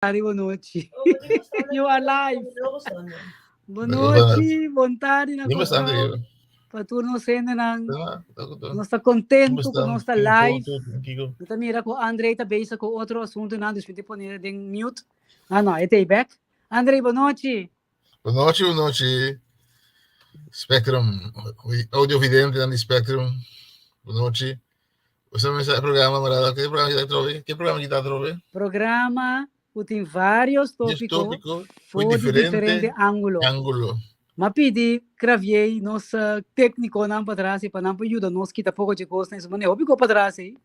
tardi, bon nochi. You are live. Bon nochi, bon tardi na Kòrsou. Pa tur nos hendenan. Nos ta kontentu ku nos ta live. Mi ta mira ku André ta bezig ku otro asuntunan, dus mi ta pone den mute. Ah no, e ta ei bèk. André, bon nochi. Bon nochi, bon nochi. Spectrum, audiovidentenan di Spectrum. Bon nochi. Bo mesa e programa, Marada? Ke programa kita atrobe? Ke programa kita atrobe? Programa ku tin varios tópiko tópiko for di diferente diferente ángulo. ángulo. M'a pidi Kravier, nos téknikonan patras ei, pa nan por yuda nos kita poko dje kosnan ei. Su manera hopi kos patras ei.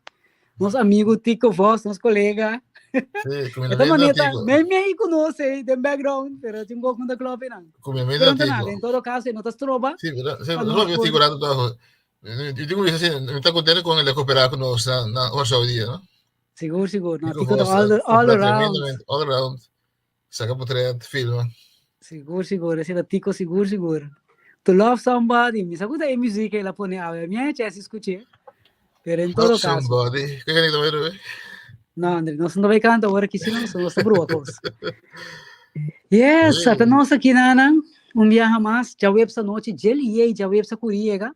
Nos amigu Tico Vos, nos kolega. Sí, ku mi E ta amigo manera ta Tico. mei mei ku nos ei den background, pero tin kos ku no ta klòp einan. Ku mi amigo Pero no ta nada, Tico. en todo kaso e no ta stroba Sí, pero sí, pa no nos papia por Tico rato trabajo. Yo tengo que decir, me está contento con el cooperar con nos na, na Warsaw día, ¿no? Sigur, sigur. No, Tico Tico ta Vos all, all coopera around. tremendamente, all around. Saca portret, filma. Sigur, sigur. Esei ta Tico sigur, sigur. To love somebody. Mi sa ku ta e muziek el a pone awe. Mi a chance skuch'é. Pero en todo Love caso. somebody. Ke kan ito bai? No, André, nos no bai kanta ora ki si nos, nos ta brua kos. Yes, ata nos aki nanan, un biaha mas, djaweps anochi, djel yei djaweps a kuri yega.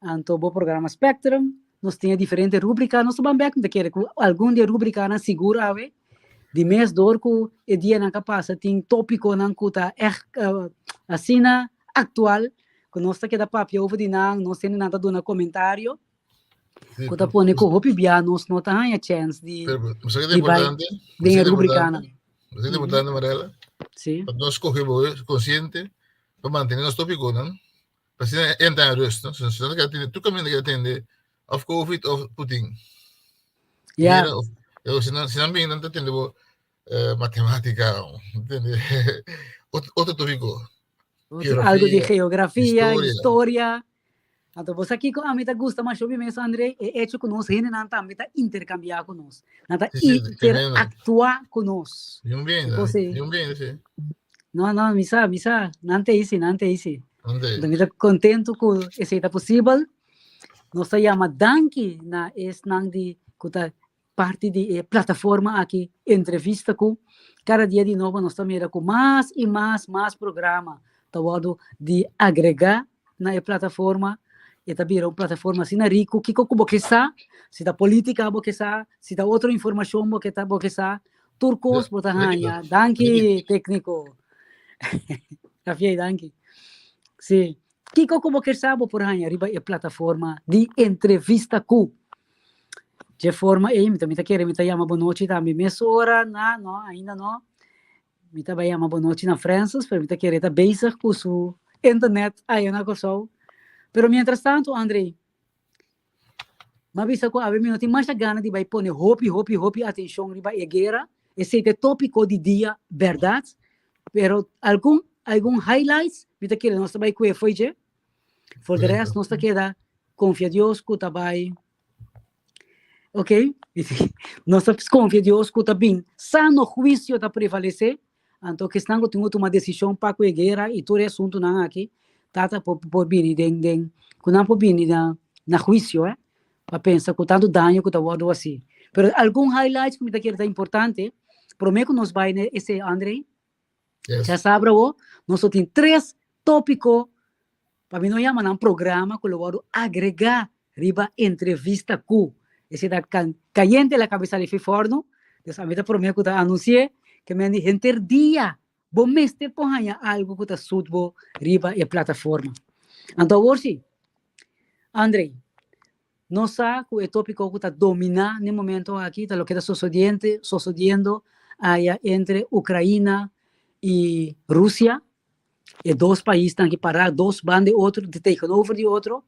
Anto bo programa Spectrum, nos tin e diferente rubrika, nos ta ban bek, mi ta kere ku algun di e rubrikanan sigur awe, di mes dor ku e dianan ka pasa tin topikonan ku ta ègt asina aktual, ku nos ta keda papia over di nan, nos hendenan ta duna komentario, ku ta pone ku hopi bia nos no ta haña chèns di di bai den e rubrikanan. Bo sa ke ta importante, Marela? Sí. Pa nos skohe bo konsiente pa mantené nos topikonan Pa asina entra en rust, no? Si no ta tende, tur kaminda ke tende of COVID of Putin. Ja. Mira, of, yo, si nan, si nan bin, nan ta tende bo eh, matematica, tende otro, otro tópico. Otro, algo di Geografia, geografia, historia. historia. Anto bo sa kiko a mi ta gusta masho mi mes, André? E hecho ku nos hendenan tambe ta interkambiá ku nos. Nan ta Sí, sí, tremendo. interactuá ku nos. Ni un bien, E kos ei. ni un bien, sí. No, no, mi sa, mi sa. Nan te isi, nan te isi. Nan te. Mi ta kontentu ku esei ta posibel. Nos ta yama danki na esnan di ku ta parti di e plataforma aki, Entrevista Ku. Kada dia di nobo nos ta mira ku mas i mas, mas programa ta wòrdu di agregá na e plataforma. E ta bira un plataforma asina riku. Kiko ku bo ke sa, si ta polítika bo ke sa, si ta otro informashon bo ke ta bo ke sa, Tur kos bo ta haña. Danki, técnico. Rafiei, danki. Sí. Kiko ku bo kier sa bo por haña riba e plataforma di Entrevista Ku. Dje forma ei mi ta mi ta kere mi ta yama bonochi tambe mesora na no ainda no. Mi ta bai yama bonochi na Francis pero mi ta kere e ta bezig ku su internet aya na Kòrsou. Pero mientras tanto André, M'a bisa ku awe mi no tin masha gana di bai pone hopi, hopi, hopi atenshon riba e guera. Esei ta e tópiko di dia, bèrdat. Pero algun, algun highlights mi ta kere nos ta bai kue fo'i dje. For de rest nos ta keda konfia Dios ku ta bai, ok, nos ta konfia Dios ku ta bin sano huisio ta prevalesé. Anto kisnan ku tin ku tuma desishon pa ku e guera i tur e asuntunan aki, tata por por bini den den ku nan por bini na na huisio eh, pa pensa ku tantu daño ku ta wòrdu hasi. Pero algun highlights ku mi ta kere ta importante, promé ku nos bai na esei Andrei, Yes. djasabra awo nos lo tin tres tópiko, pa mi no yama nan programa, ku lo wòrdu agregá riba entrevista ku esei ta kayente la kabesa di fiforno, dus ami ta promé ku ta anunsi'é ke men di henter dia bo mester por haña algu ku ta sut bo riba e plataforma. Anto awor si, Andrei, nos sa ku e tópiko ku ta dominá n'e momento aki ta loke ta sosodiente sosodiendo aya entre Ukraina i Rusia, E dos paisnan aki pará dos banda di otro, di tegenover di otro,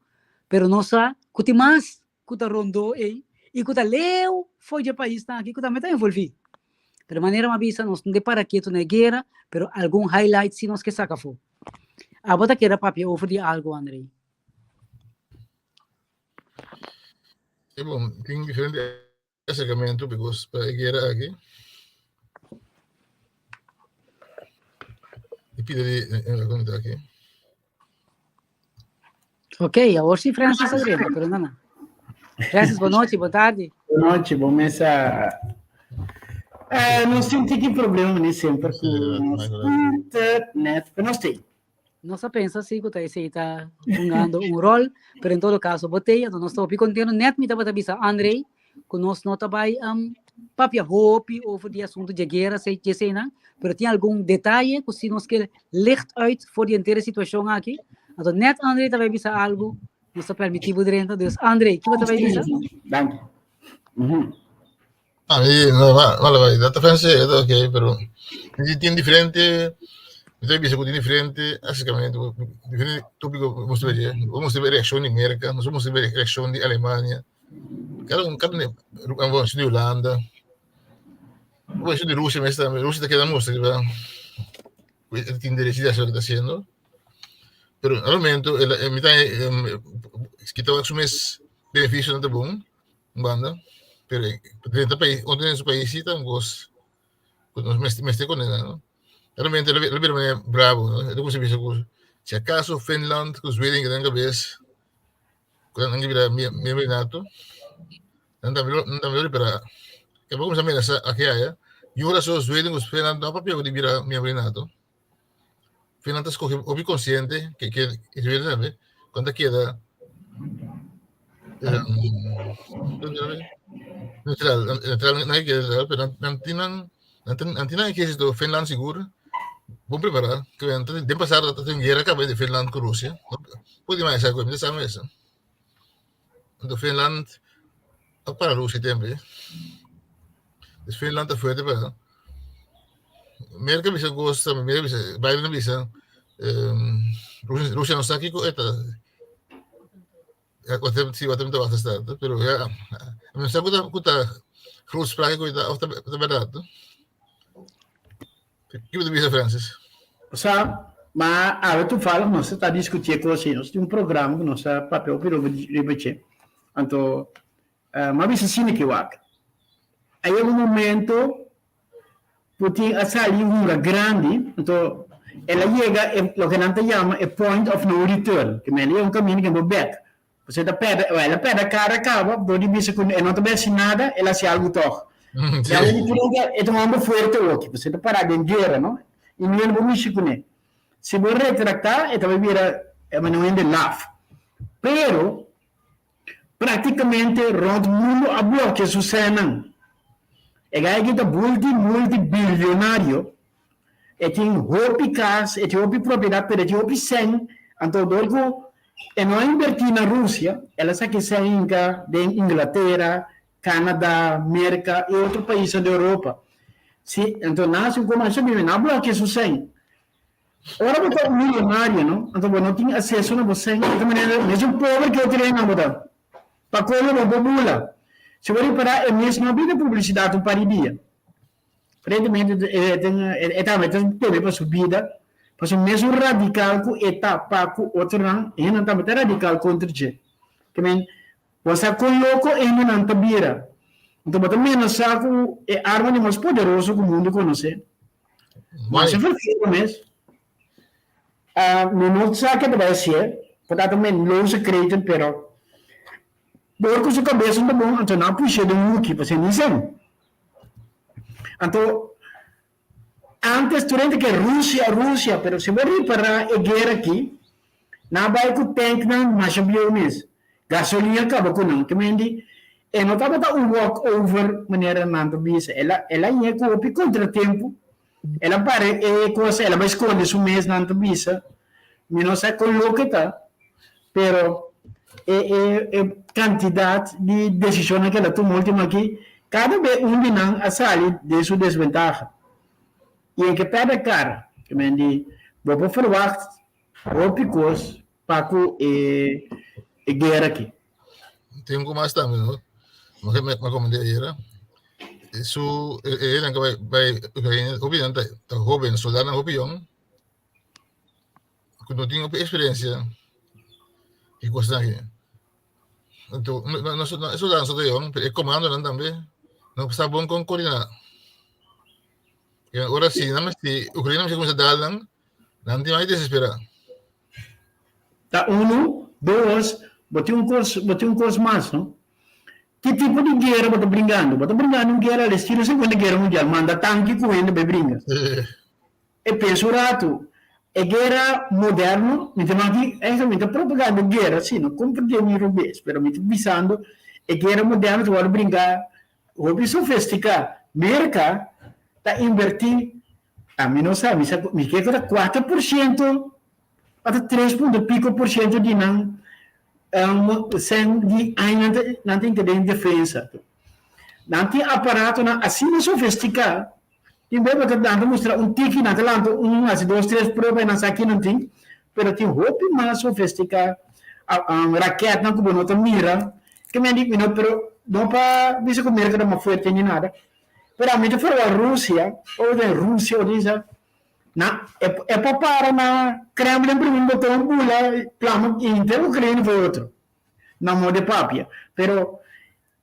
pero nos sa ku tin mas ku ta rondó ei i ku ta leu for dje paisnan aki ku tambe ta envolví. Pero manera mi a bisa nos no ta para ketu na e guera, pero algun highlight si nos ke saka afó. Abo ta keda papia over di algu, Andrei? Sí, bon, tin diferente acercamento because pa e guera aki e pida di en la conta aki. Ok, awor si Francis a drenta, pero no, no. Francis, boa noite, boa tarde. Boa noite, bom mesa. Eh, nos tin tiki problema ni semper ku nos internet, pero nos tin. Nos a pensa si ku ta esei ta hungando un rol, pero en todo caso bo tei, anto nos ta hopi kontento. Net mi tabata bisa Andrei ku nos no ta bai um, papia hopi over di asunto dje guera sei dje eseinan, pero tin algun detaye ku si nos ke licht uit for di henter e situashon aki. Anto net Andrei ta bai bisa algu, nos ta permití bo drenta. Dus Andrei, ki bo ta bai bisa? Danki. Mhm. A mi, no, ma, ma la dat ta francés, dat oké, pero tin diferente, mi ta bisa ku tin diferente aserkamentu, diferente tópiko bo mester wak. Bo mester wak reakshon di Merka, nos mester wak reakshon di Alemania, kada un, kada un, reakshon di Hulanda, reakshon di Rusia mes tambe. Rusia ta keda mustra riba ku e tin derecho di hasi loke e ta hasiendo, pero na momento el a, mi ta kita wak su mes benefisionan ta bon. Un banda, pero drenta pais, otro den su pais sí ta un cos cu nos mester, mester condena, no? Realmente lo lo bira manera bravo, no? E ta cuminsa bisa cu si acaso Finland cu Zweden keda na cabes, cu nan ke bira miembro di NATO, nan tambe lo, nan tambe lo ripara. E por cuminsa amenasa aki aya, y ora so Zweden cu Finland no a papia cu di bira miembro di NATO. Finland ta scoge hopi consciente ke ke Zweden tambe, cu nan ta keda neutral, neutral, nan ke keda neutral, pero nan tin nan, nan tin nan tin nan ehérsito Finland sigur bon prepará, ke nan ta den pasado ta tin guera kaba entre Finland ku Rusia, por di mas esa mi ta sa mes. Anto Finland a para Rusia tempu ei. Dus Finland ta fuerte para. Merka bisa kos tambe, Merka bisa, Biden a bisa, Rusia, Rusia no sa kiko e ta. Wat hem, si, wat hem te wachten staat. Pero ja, mi no sa ku ta, ku ta grootspraak ku ta, of ta, ta bèrdat. Kiko ta bisa Francis? Sa, ma awe toevallig nos ta discutí e cos ei. Nos tin un programa cu nos ta papia hopi riba dje. Anto, m'a bisa asina ki wak. A yega un momento Putin a sali hunga grandi, anto el a yega e loke nan ta yama e point of no return, ke men el a yega un caminda ke no bek. Pasobra e ta pèrdè, el a pèrdè kara kaba dor di bisa ku e no ta bai hasi nada, el a hasi algu tòg. E a wou pronto, e ta un hòmber fuerte oki, pasobra e ta pará den guera, no? I mi no por mishi kuné. Si bo retraktá, e ta bai bira manera un hende laf. Pero, práktikamente rònt mundu a blòkia su sènnan. E gai aki ta bulti multi bilionario, e tin hopi kas, e tin hopi propiedat, pero e tin hopi sèn, anto dor ku e no a inbertí na Rusia, el a saka e sèn hinka den Inglatera, Canada, Merka i otro paisnan di Europa. Si, anto nan hasi un komersio bibi, nan a blòkia su sèn. Ora bo ta un milionario, no, anto bo no tin aseso na bo sèn, e ta manera mesun pober ke otro hende bo ta. Pa komo bo por bula. Si bo ripará e mes no a bini publisidat un par di dia. Aparentemente e ten e tambe ta teme pa su bida, pasobra mesun radikal ku e ta pa ku otronan, e hendenan tambe ta radikal kontra dje. Ke men, bo sa kon loko e hendenan ta bira. Anto bo ta menasá ku e arma di mas poderoso ku mundu konosé. Masha vervelend mes. Mi no sa ke ta bai hasié, por ta men loze kreten, pero dor ku su kabes no ta bon, anto nan a push'é den un huki pasobra e ni sen. Anto, antes tur hende ke Rusia, Rusia, pero si bo ripará e guera aki, nan a bai ku tanknan masha bieu mes. Gasolin a kaba ku nan. Ke men di, e no tabata un walk over manera nan ta bisa. El a, el a yega ku hopi kontratempu. El a para e kos, el a bai skonde su mes, nan ta bisa. Mi no sa kon loke ta, pero e e e kantidat di desishonnan ku el a tuma ultimo aki, kada be un di nan a sali den su desbentaha. I en ke pèrdè kara. Ke men di, bo por ferwagt hopi kos pa ku e e guera aki. Tin ku mas tambe, no? Loke mi a komendé ayera, su e hendenan ku bai bai Ukraina, hopi di nan ta ta hóben, soldanan hopi yòn. Ku no tin hopi eksperensia i kosnan aki. Anto no no no e soldanan so ta yòn, pero e komandonan tambe no sa bon kon koordiná. I ora si nan mester Ukraina mester kuminsá dal nan, nan tin mai desesperá. Ta unu, dos, bo tin un kos, bo tin un kos mas, no? Ki tipo di guera bo ta bringando? Bo ta bringando un guera al estilo Segunda Guera Mundial, manda tanki ku hende bai bringa. E pensa un ratu, e guera moderno, mi ta maki, eigenlijk mi ta propagando guera, si, no komprende mi robes, pero mi ta bisando e guera moderno ta wòrdu bringa hopi sofistika. Merka ta inverti, ami no sa, mi sa, mi ke ku ta 4% ata tres punto piko por siento di nan sèn di aña nan tin ke den defensa. Nan tin aparatonan asina sofistiká, tin bes bo ta nan ta mustra un tiki, nan ta lanta un, hasi dos tres prueba i nan sa ki nan tin, pero tin hopi mas sofistiká, rakètnan ku bo no ta mira, ke men di, pero no pa bisa ku Merka ta mas fuerte ni nada, pero ami ta ferwagt Rusia, ora den Rusia ora di Na, e e por para na Kremlin primi un boton bula plama inter Ukraina for otro. Na modo de papia. Pero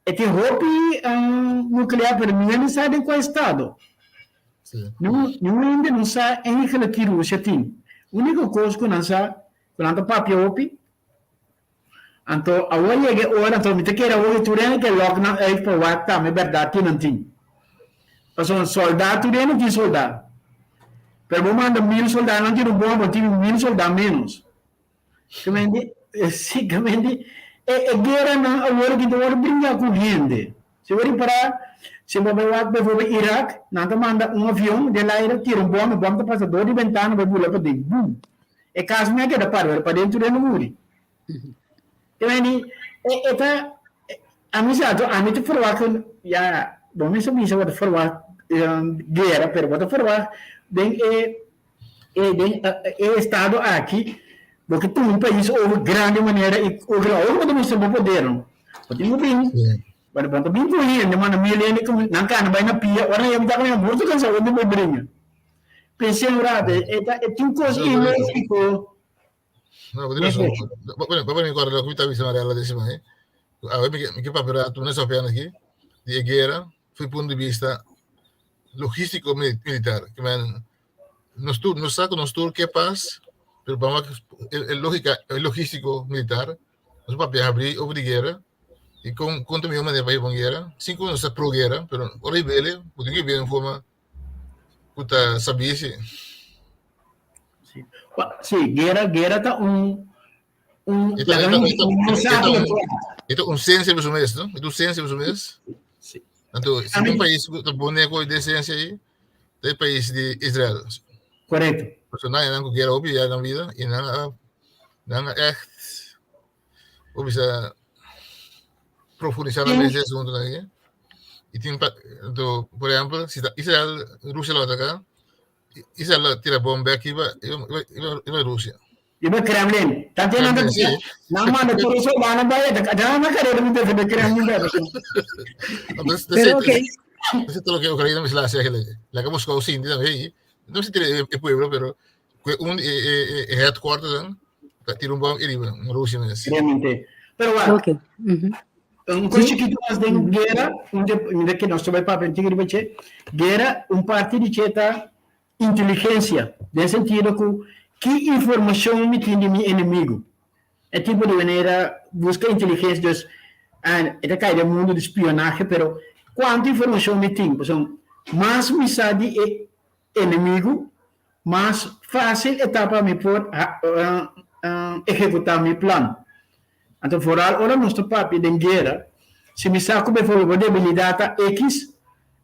e tin hopi nuclear pero niun hende sa den cua estado. Niun niun hende no sa eigenlijk ki Rusia tin. Unico cos cu nan sa cu nan ta papia hopi. Anto awor yega e ora anto mi ta kere awor tur hende ke lòk nan uit pa wak tambe bèrdat ki nan tin. Pasobra sòldá tur hende tin sòldá. Pero bo manda mil sòldá nan tira un bòmba bo tin mil sòldá ménos. Kemendi si kemendi e e gueranan awor aki ta wòrdu bringa ku hende. Si bo ripará si bo bai wak beivoorbeeld Irak nan ta manda un avion den laire tira un bòmba e bòmba ta pasa dor di bentana bai bula paden bum. E kas mi a keda pará pero paden tur hende muri. Te meni, e, e ta, ami sa, to, ami ta verwagt ku, ya, bo mester bisa bo ta verwagt guera, pero bo ta verwagt den e, e, den e estado aki, bo ke tuma un pais over grandi manera i over, awor bo ta mustra bo poder, no? Bo tin ku bin, bo bo ta bin ku hende, manda mil hende ku nan kana bai na pia, ora nan yega ta ku nan morto kansa, unda bo bringa? Pensa un rato, e ta, e tin kos ilógiko. No, bo tin razon. Bueno, papá mi acorda loke mi ta bisa Mariela den siman ei. Awe mi ke mi ke papia rato na Sofia aki di e guera for e punto di bista logístiko militar. Ke men nos tur nos sa ku nos tur ke pas, pero pa wak e lógika e logístiko militar nos papia habrí over di guera i kon kon ta mihó manera pa hiba un guera sin ku nos ta pro guera pero ora hib'el bo tin ku hib'el den un forma ku ta sabí si. Sí. Sí, guera, guera ta un un Ito, ito, ito, ito, ito un ciencia por su mes, no? Ito un ciencia por su mes. Sí. Anto, si un país ta pone ku de ciencia ahí, ta e país di Israel. Correcto. Pasobra nan nan ku guera hopi ya nan vida i nan a nan a echt bo bisa profundisá nan mes den asuntunan aki. I tin pa anto por ehèmpel si ta Israel Rusia lo ataká Israel a tira bom bek riba riba riba Rusia. Riba Kremlin. Tanto nan ta nan manda tur e soldanan bai ataká. Nan na karera di defende Kremlin bek. Pero okay. Eso es lo que Ucrania mester haci eigenlijk. Laga Moskou sinti tambe hey. No mester tira e pueblo pero ku un e e headquarters dan ta tira un bom riba Rusia mes. Realmente. Pero wak. Okay. Mm -hmm. Un kos chikitu mas den guera, un de, mira ke nos ta bai papia un tiki riba dje, guera un parti di dje ta inteligensia, den sentido ku ki informashon mi tin di mi enemigu. E tipo di manera buska inteligensia, dus e ta kai den mundu di spionahe, pero kuantu informashon mi tin, pasobra mas mi sa di e enemigu, mas fásil e ta pa mi por ehekutá mi plan. Anto foral ora nos ta papia den guera, si mi sa ku bijvoorbeeld bo debilidat ta X,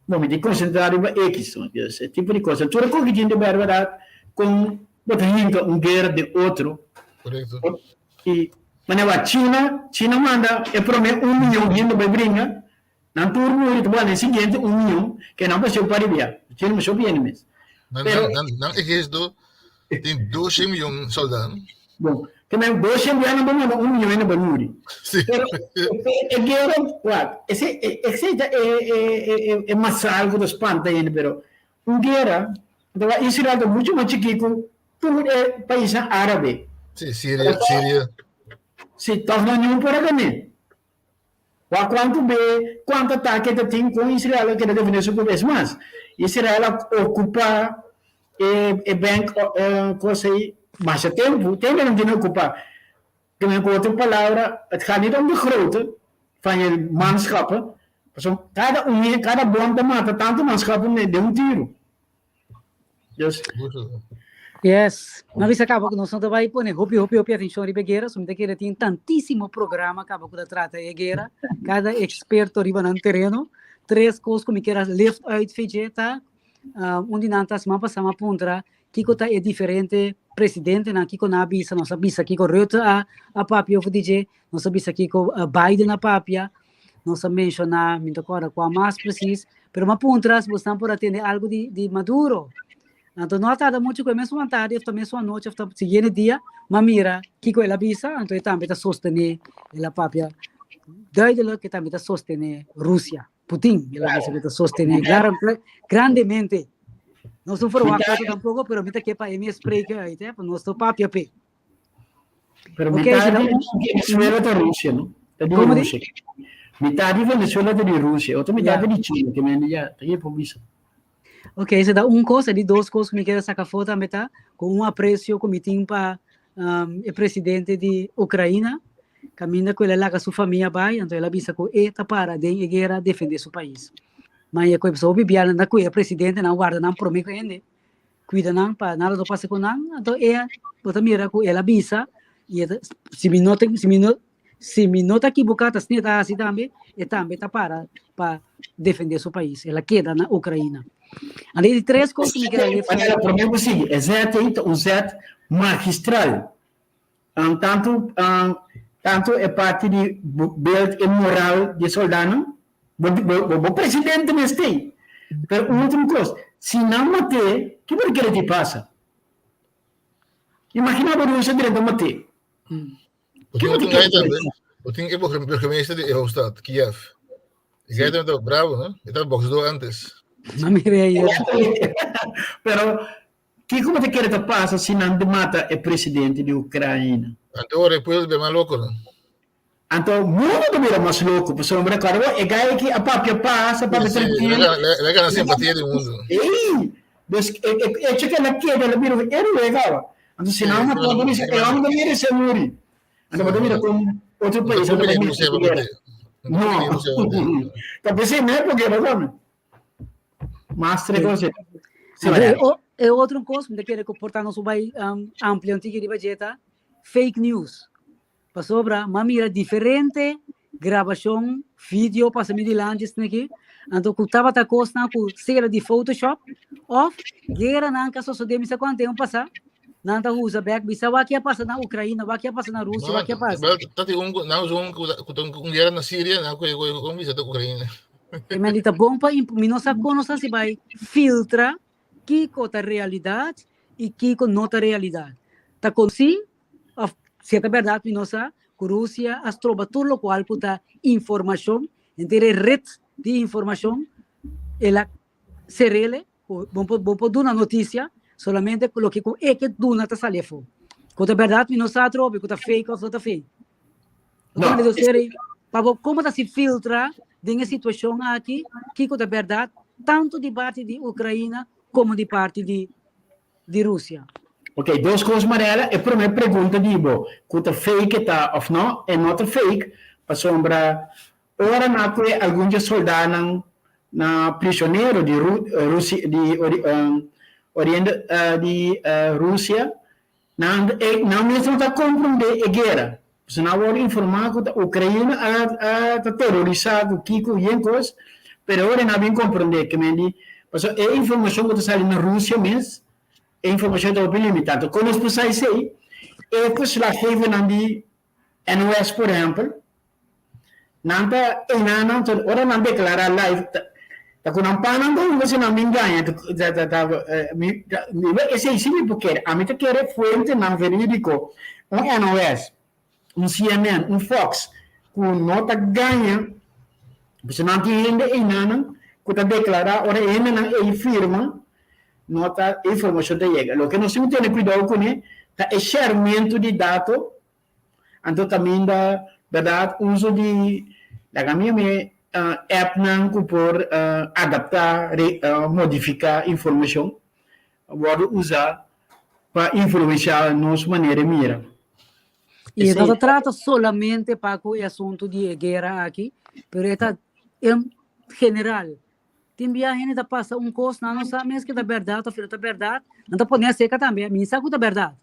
bo mi tin konsentrá riba X. Dus e tipo di kos. Tur e koki tin di bèrbadat kon bo ta hinka un guera den otro. Korekto. I manera wak China, China manda e promé un miyon hende bai bringa, nan tur muri, ta manda e siguiente un miyon, ke nan pasó pa riba. China masha hopi hende mes. Nan, Pero nan, nan, nan ehérsito tin 200 miyon soldá. no? Bon, ke men 200 miyon nan bo manda un miyon hende bai muri. Sí. Pero e guera, wak, ese, ese ta e, e, e, e, e masal ku ta spanta hende, pero un guera, anto wak Israel ta mucho mas chikí ku tur e paisnan árabe. Sí, Siria, Siria. Sí, tòg no niun por a gané. Wak kuantu be, kuantu atake ta tin kon Israel a keda defende su pueblo. Es mas, Israel a okupá e e bank kos ei masha tempu, tempu nan tin okupá. Ku otro palabra, het gaat niet om de grootte. Van je manschappen. Pasobra kada un kada bom ta mata tantu manschappen den un tiru. Dus. Yes. Ma bisa kaba ku nos no ta bai pone hopi hopi hopi atenshon riba e guera, so mi ta kere tin tantísimo programa kaba ku ta trata e guera, kada eksperto riba nan tereno. Tres kos ku mi kier a lift uit VJ ta, un di nan ta siman pasá mi a puntra kiko ta e diferente presidentenan, kiko nan a bisa, nos a bisa kiko Rutte a a papia over di dje, nos a bisa kiko Biden a papia, nos a menshoná, mi no ta kòrda kua mas presis, pero mi a puntra si bosnan por a tende algu di di Maduro. Anto no a tarda muchu ku e mesun antardi òf ta mesun anochi òf ta siguiente dia, mi a mira kiko el a bisa, anto e tambe ta sostené, el a papia duidelijk ku e tambe ta sostené Rusia, Putin, el a bisa ku e ta sostené grandemente. Nos no verwagt otro tampoko, pero mi ta ke pa e mes spreken uit, pa nos no papia p'e. Pero okay, mitad di Venezuela ta Rusia, no? Ta di Rusia. Mitad di Venezuela ta di Rusia, otro mitad ta di China, ke men ya, ta ke por bisa. Ok, ese ta un kos, e di dos kos ku mi kere saka afó tambe ta ku un apresio ku mi tin pa um, e presidente di Ukraina, kaminda ku el a laga su famia bai, anto el a bisa ku e ta para den e guera defende su pais. Ma e ku e hopi biaha nan ta kuida presidente, nan warda nan prome ku hende. Cuida nan pa nada no pasa cu nan, anto e bo ta mira cu el a bisa y e ta, si mi no ta, si mi no, si mi no ta equivoca ta asina e ta haci tambe, e tambe ta para pa defende su pais, el a keda na Ucraina. Anto e di tres cos cu mi kier a lef. Manera prome cu sigui, e zet ei ta un zet magistral. Tantu, tantu e parti di beeld e moral di e soldanan, bo, bo, bo presidente mester ei. Pero un otro kos, si nan mat'é, ke por kere di pasa? Imagina bo Rusia drenta mat'é. Ke bo kere di pasa? Bo tin e burgemeester di e hoofdstad, Kiev. E guy ta bravo, no? E ta boxeador antes. No miré ayer. Pero Kiko bo ta kere ta pasa si nan di mata e presidente di Ukraina? Anto ora e pueblo ta bira mas loko, no? Anto mundo ta bira mas loko, pasobra kòrda bo e gai aki a papia pas, a papia trankil. El a gana simpatia di mundo. Ey! Dus e echo ku el a keda, el a bira un héroe kaba. Anto si nan mata, bo bisa e hòmber ta merese muri. Anto bo ta mira kon otro pais ta mira su guera. No. Ta p'esei no e por guera tambe. Mas tres cosas. Sí, e, o, e otro cos, mi ta kere ku por nos bai um, amplia un tiki riba dje ta fake news. Pasobra, ma mira diferente grabacion, video pasa mi dilanti esaki, anto ku tabata kosnan ku sera di Photoshop of gueranan ka sosode mi sa kuantu tempu pasa, nan ta usa bek bisa wak a pasa na Ukraina, wak a pasa na Rusia, wak a pasa. Tati un na un ku un guera na Siria, na ku ku bisa ta Ukraina. E men di ta bon pa mi no sa kon nos hasi bai filtra kiko ta realidat i kiko no ta realidat. Ta konosí òf si e ta bèrdat mi no sa ku Rusia a stroba tur lokual ku ta informashon, henter e ret di informashon el a ser'el ku bo por bo por duna notisia solamente ku loke ku e ke duna ta sali afó. Ku ta bèrdat mi no sa atrobe ku ta fake òf no ta fake. No, Pa bo como ta si filtra den e situacion aki, kiko ta berdad, tanto di parti di Ucraina como di parti di di Rusia. Ok, dos cos Mariela, e prome pregunta di bo, cu ta fake e ta of no, e no ta fake, pasobra ora na cu e algun dje soldanan na prisionero di Rusia di Oriente di Rusia Nan e nan mes no ta comprende e guera. Pasobra nan a worde informa cu ta Ucraina a a ta terorisa cu kico yen cos, pero ora nan a bin comprende ke men di pasobra e informacion cu ta sali na Rusia mes e informacion ta hopi limita. Anto con nos por sa esey? E verslaggevernan di NOS por ehempel, Nan ta einan nan ta ora nan declara live ta ta cu nan pa nan ta hunga si nan bin gaña ta ta ta mi ta mi esey si mi por kere ami ta kere fuentenan veridico un NOS un CNN un Fox cu no ta gaña pasobra nan tin hende einan nan cu ta declara ora e hendenan ey firma no ta e informacion ta yega loke nos tin cu tene cuidao cune ta e sharemento di dato. Anto caminda berdad uso di laga mi mi appnan cu por adapta, modifica informacion wordo usa pa influencia nos manera di mira. I e no ta trata solamente pa ku e asuntu di e guera aki, pero e ta en general. Tin bia hende ta pasa un kos, nan no sa mes ke ta bèrdat òf no ta bèrdat, nan ta pone aseka tambe, mi sa ku ta bèrdat.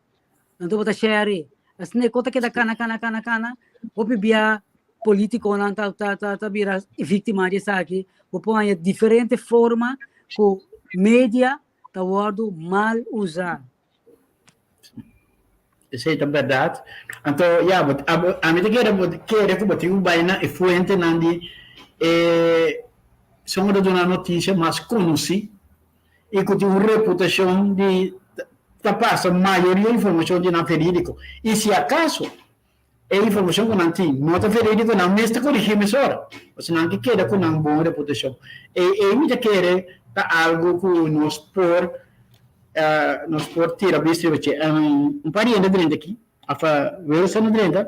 Anto bo ta share. Asina e kos ta keda kana kana kana kana, hopi bia politikonan ta ta ta ta bira víktima di esaki. Bo por haña diferente forma ku media ta wòrdu mal usá. Esei ta bèrdat. Anto, ya, bo, abo, ami ta kere bo kere ku bo tin ku bai na e fuentenan di e son ku ta duna notisia mas konosí i ku tin un reputashon di ta pasa mayoria informashon di nan verídiko. I si akaso e informashon ku nan tin no ta verídiko, nan mes ta korigí mesora, pasobra nan ke keda ku nan bon reputashon. E ei mi ta kere ta algu ku nos por nos por tira bista riba dje. Un pariente drenta aki, of Wilson a drenta.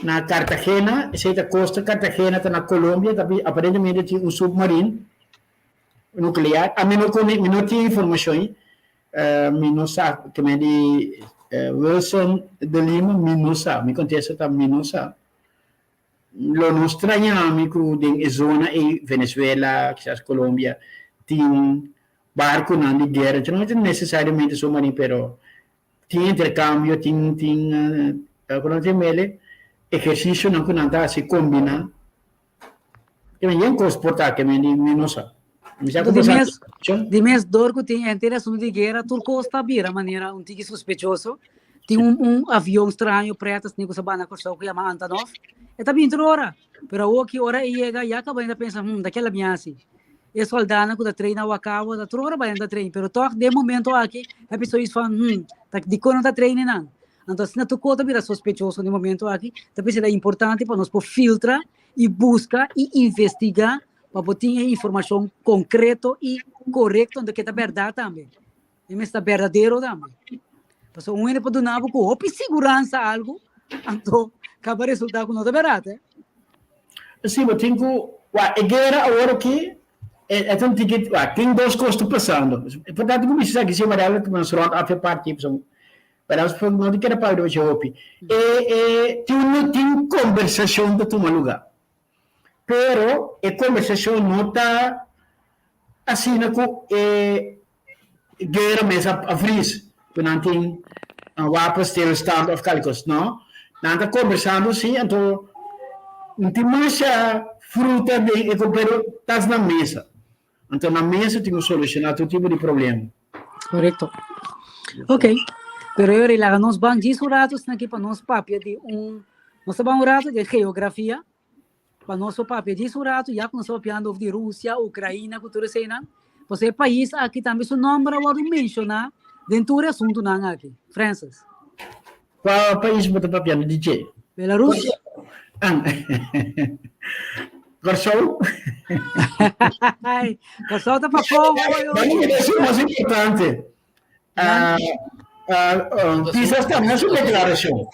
Na Cartagena, esei ta costa Cartagena ta na Colombia, ta aparentemente tin un submarine nuclear. Ami no kone, mi no tin informacion, mi no sa, ke men di Wilson de Lima, mi no sa, mi contesta ta mi no sa. Lo no straña mi ku den e zona ei, Venezuela, kisas Colombia, tin barconan di guera, no ta necesariamente submarine, pero Tin intercambio, tin tin ku nan ta mele ehercicionan ku nan ta hasi combina. Ke men yen kos por ta ke men di mi no sa. Mi sa ku Di bo sa mes, di mes dor ku tin henter asuntu di guera tur kos ta bira manera un tiki sospechoso. Tin un un avion straño pretas ni ku sa banda Kòrsou ku yama Antonov. E ta bin tur ora. Pero awor ki ora e yega ya kaba hende ta pensa, hmm, ta kela mi hasi. E soldanan ku ta train na Wakawa ta tur ora bai nan ta train, pero tòg den momento aki e bisa ois van, hmm, ta dikon nan ta train nan? Anto asina tur kos ta bira sospechoso den momento aki, ta bisa ta importante pa nos por filtra i buska i investigá pa bo tin e informashon konkreto i korekto anto ke ta bèrdat tambe. E mester ta berdadero tambe. Pasobra un hende por duna bo ku hopi siguransa algu, anto kaba resultá ku no ta bèrdat, eh. Sí, bo tin ku wak e guera awor aki e e ta un tiki wak tin dos kos ta pasando. Importante ku bisa esaki si Marella ku nos rond af e parti pasobra pero nos no ta kere papia di hopi. E e tin un tin kombersashon ta tuma lugá. Pero e kombersashon no ta asina ku e guera mes a vries, ku nan tin un wapenstilstand of kal kos. No, nan ta kombersando si, anto no tin masha fruta den e pero tas na mesa. Anto na mesa tin ku solushoná tur tipo di problema. Korekto. Ok, pero e ora ei laga nos ban djis un rato esaki pa nos papia di un, nos ta ban un rato di geografia. Pa nos por papia djis un ratu, ya ku nos ta papiando of di Rusia, Ukraina ku tur eseinan, pasobra e pais aki tambe su nòmber a wòrdu menshoná den tur e asuntunan aki. Francis. Kua pais bo ta papiando di dje? Belarus. An. Kòrsou. Kòrsou ta pafó, hoy, hoy. Esei ta mas importante. Pisas tambe su deklarashon.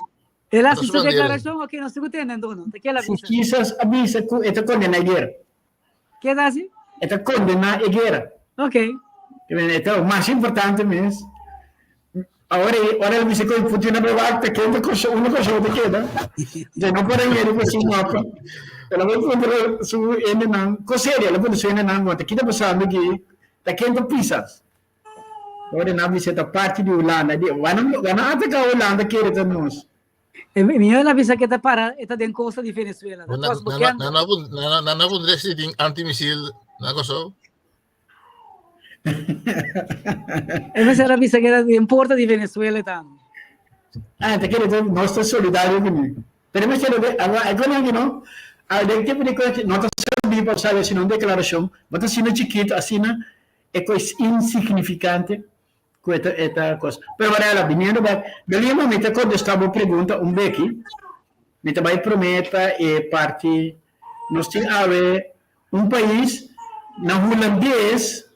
El a hasi su declaracion, ok, nos tin cu tende anto, no? Ta ke el a bisa? Kisas a bisa cu e ta condena e guera. Ke ta hasi? E ta condena e guera. Ok. E ta mas importante mes. Awor e, ora el bisa cu Putin a bay wak, ta ken ta cosa, uno cosa ta keda. Entonces no por a yeri cu su mapa. El a bay puntra su hendenan, cos serio, el a puntra su hendenan, ta ki ta pasando aki? Ta ken ta pisas? Ora nan bisa ta parti di Hulanda, di wana wana ataká Hulanda kere ta nos. E mi la bisa que ta para e ta den costa di Venezuela. Na na na na na na pundre si tin antimisil na Kòrsou. E mester a bisa que ta den porta di Venezuela tambe. Ah, ta kere ta nos ta solidario kuné. Pero mester a a e konan aki no, a den tipo di kos no ta sabí pa sabi asina un deklarashon, bo ta asina chikito asina E kos insignifikante ku e ta e ta kos. Pero Varela, biniendo bek, Belima mi ta kontestá bo pregunta un beki. Mi ta bai promé pa e parti nos tin awe un pais na hulandes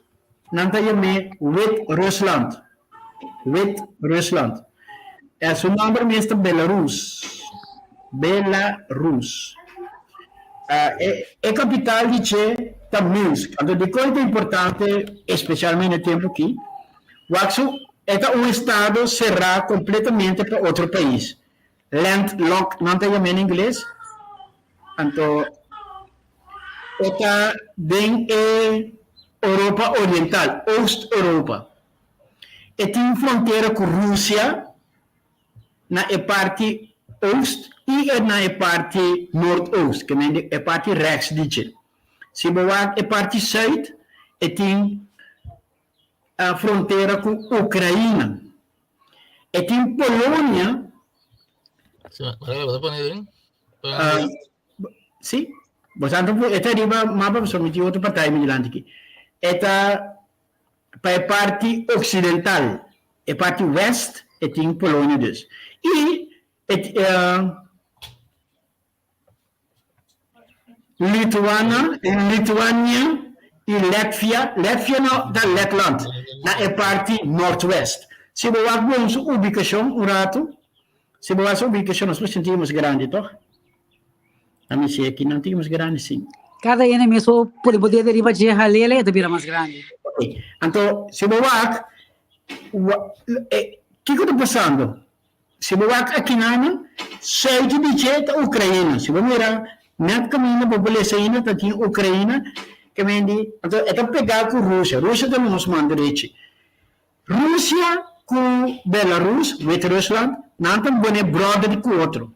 nan ta yam'é Wit-Rusland. Wit-Rusland. E su nòmber mes ta Belarus. Belarus. E kapital di dje ta Minsk. Anto dikon e ta importante espesialmente e tempu aki? Wak su e ta un estado será kompletamente pa otro pais. Landlocked nan ta yam'é na ingles. Anto e ta den e Europa Oriental, Oost-Europa. E tin frontera ku Rusia na e parti oost i e na e parti noordoost, ke men di e parti rechts di dje. Si bo wak e parti zuid, e tin frontera ku Ukraina. E tin Polonia. Si, maar bo ta pone den? Si, bo sa e ta riba mapa pasobra mi tin otro partij mi dilanti aki. E ta pa e parti oksidental, e parti west e tin Polonia dus. I e Lituana, Lituania i Latvia, Latvia no ta Letland, na e parti nortwest. Si bo wak bon su ubikashon un ratu, si bo wak su ubikashon nos por sinti mas grandi tòg? Ami si aki nan tin mas grandi si. Kada ene mes por bo dede riba dje halele e ta bira mas grandi. Ok, anto si bo wak, kiko ta pasando? Si bo wak akinanan, suit di dje ta Ukraina. Si bo mira nèt kaminda bo por lesa ainda ta tin Ukraina, ke men di, anto e ta pegá ku Rusia. Rusia ta nos man derechi. Rusia ku Belarus, Wit-Rusland, nan ta pone bròder ku otro.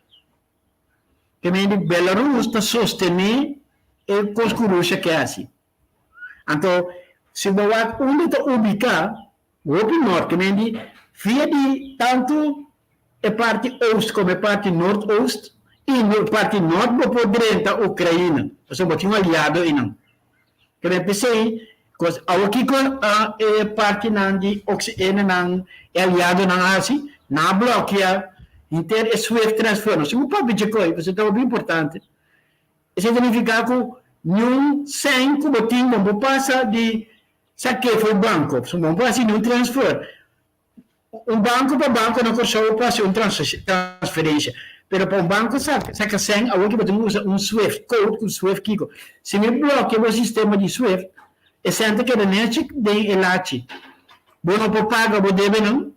Ke men di Belarus ta sostené e kos ku Rusia ke hasi. Anto si bo wak unda ta ubiká, hopi nort, ke men di via di tantu e parti oost komo e parti noordoost i e parti nort bo por drenta Ukraina, pasobra bo tin un aliado einan. Ke men p'esei kos awor kiko e partinan di oksidentenan e aliadonan a hasi? Nan a blòkia henter e Swift transfer. Nos tin ku papia dje koi pasobra ta hopi importante. Esei ta nifiká ku niun sèn ku bo tin bo no por pasa di sak'é for banko, pasobra bo no por hasi niun transfer. Un banko pa banko na Kòrsou por hasi un transferensia, pero pa un banko saka sèn awor ki bo tin ku usa un swift code ku swift kiko. Si mi blòkia bo sistema di swift, e sèn ta keda nèchi den e lachi. Bo no por paga bo debenan,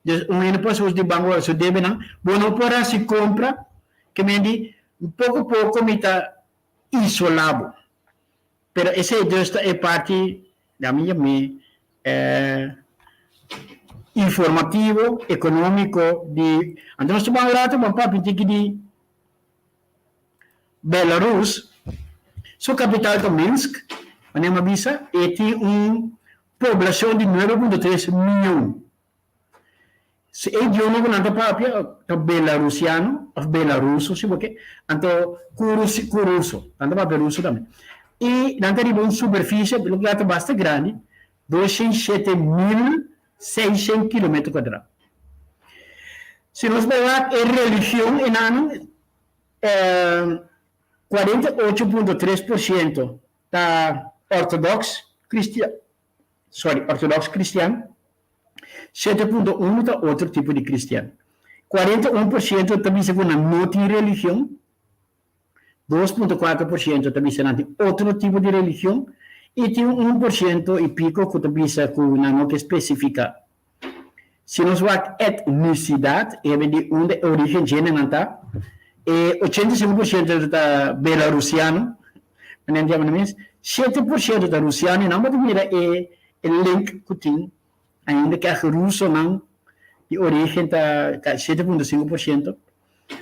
dus un hende por hasi uso di banko pa su debenan, bo no por hasi kompra, ke men di poko poko mi ta isolá bo. Pero esei dus ta e parti, da mi yam'é, informativo, ekonómiko di, anto nos ta ban un rato ban papia un tiki di Belarus, su kapital ta Minsk, manera mi a bisa, e tin un poblashon di nuebe punto tres mion. Si e idioma ku nan ta papia ta belarusiano òf belaruso si bo ke, anto ku ku ruso, nan ta papia ruso tambe. I nan ta riba un superfisie loke ta basta grandi, 207,600 kilometer kuadrá. Si nos bai wak e religion enanan, 48.3% ta òrtodòks kristian, sorry, òrtodòks kristian, 7.1 ta otro tipo di kristian. 41% ta bisa ku nan no tin religion, 2.4% ta bisa nan tin otro tipo di religion i tin 1% i piko ku ta bisa ku nan no ke spesifiká. Si nos wak etnisidat, e hebe di unda e origen djene nan ta, e 85% ta belarusiano, manera nan yama nan mes, 7% ta rusiano i nan bo ta mira e E link ku tin ainda ku e rusonan di orígen ta 7.5%,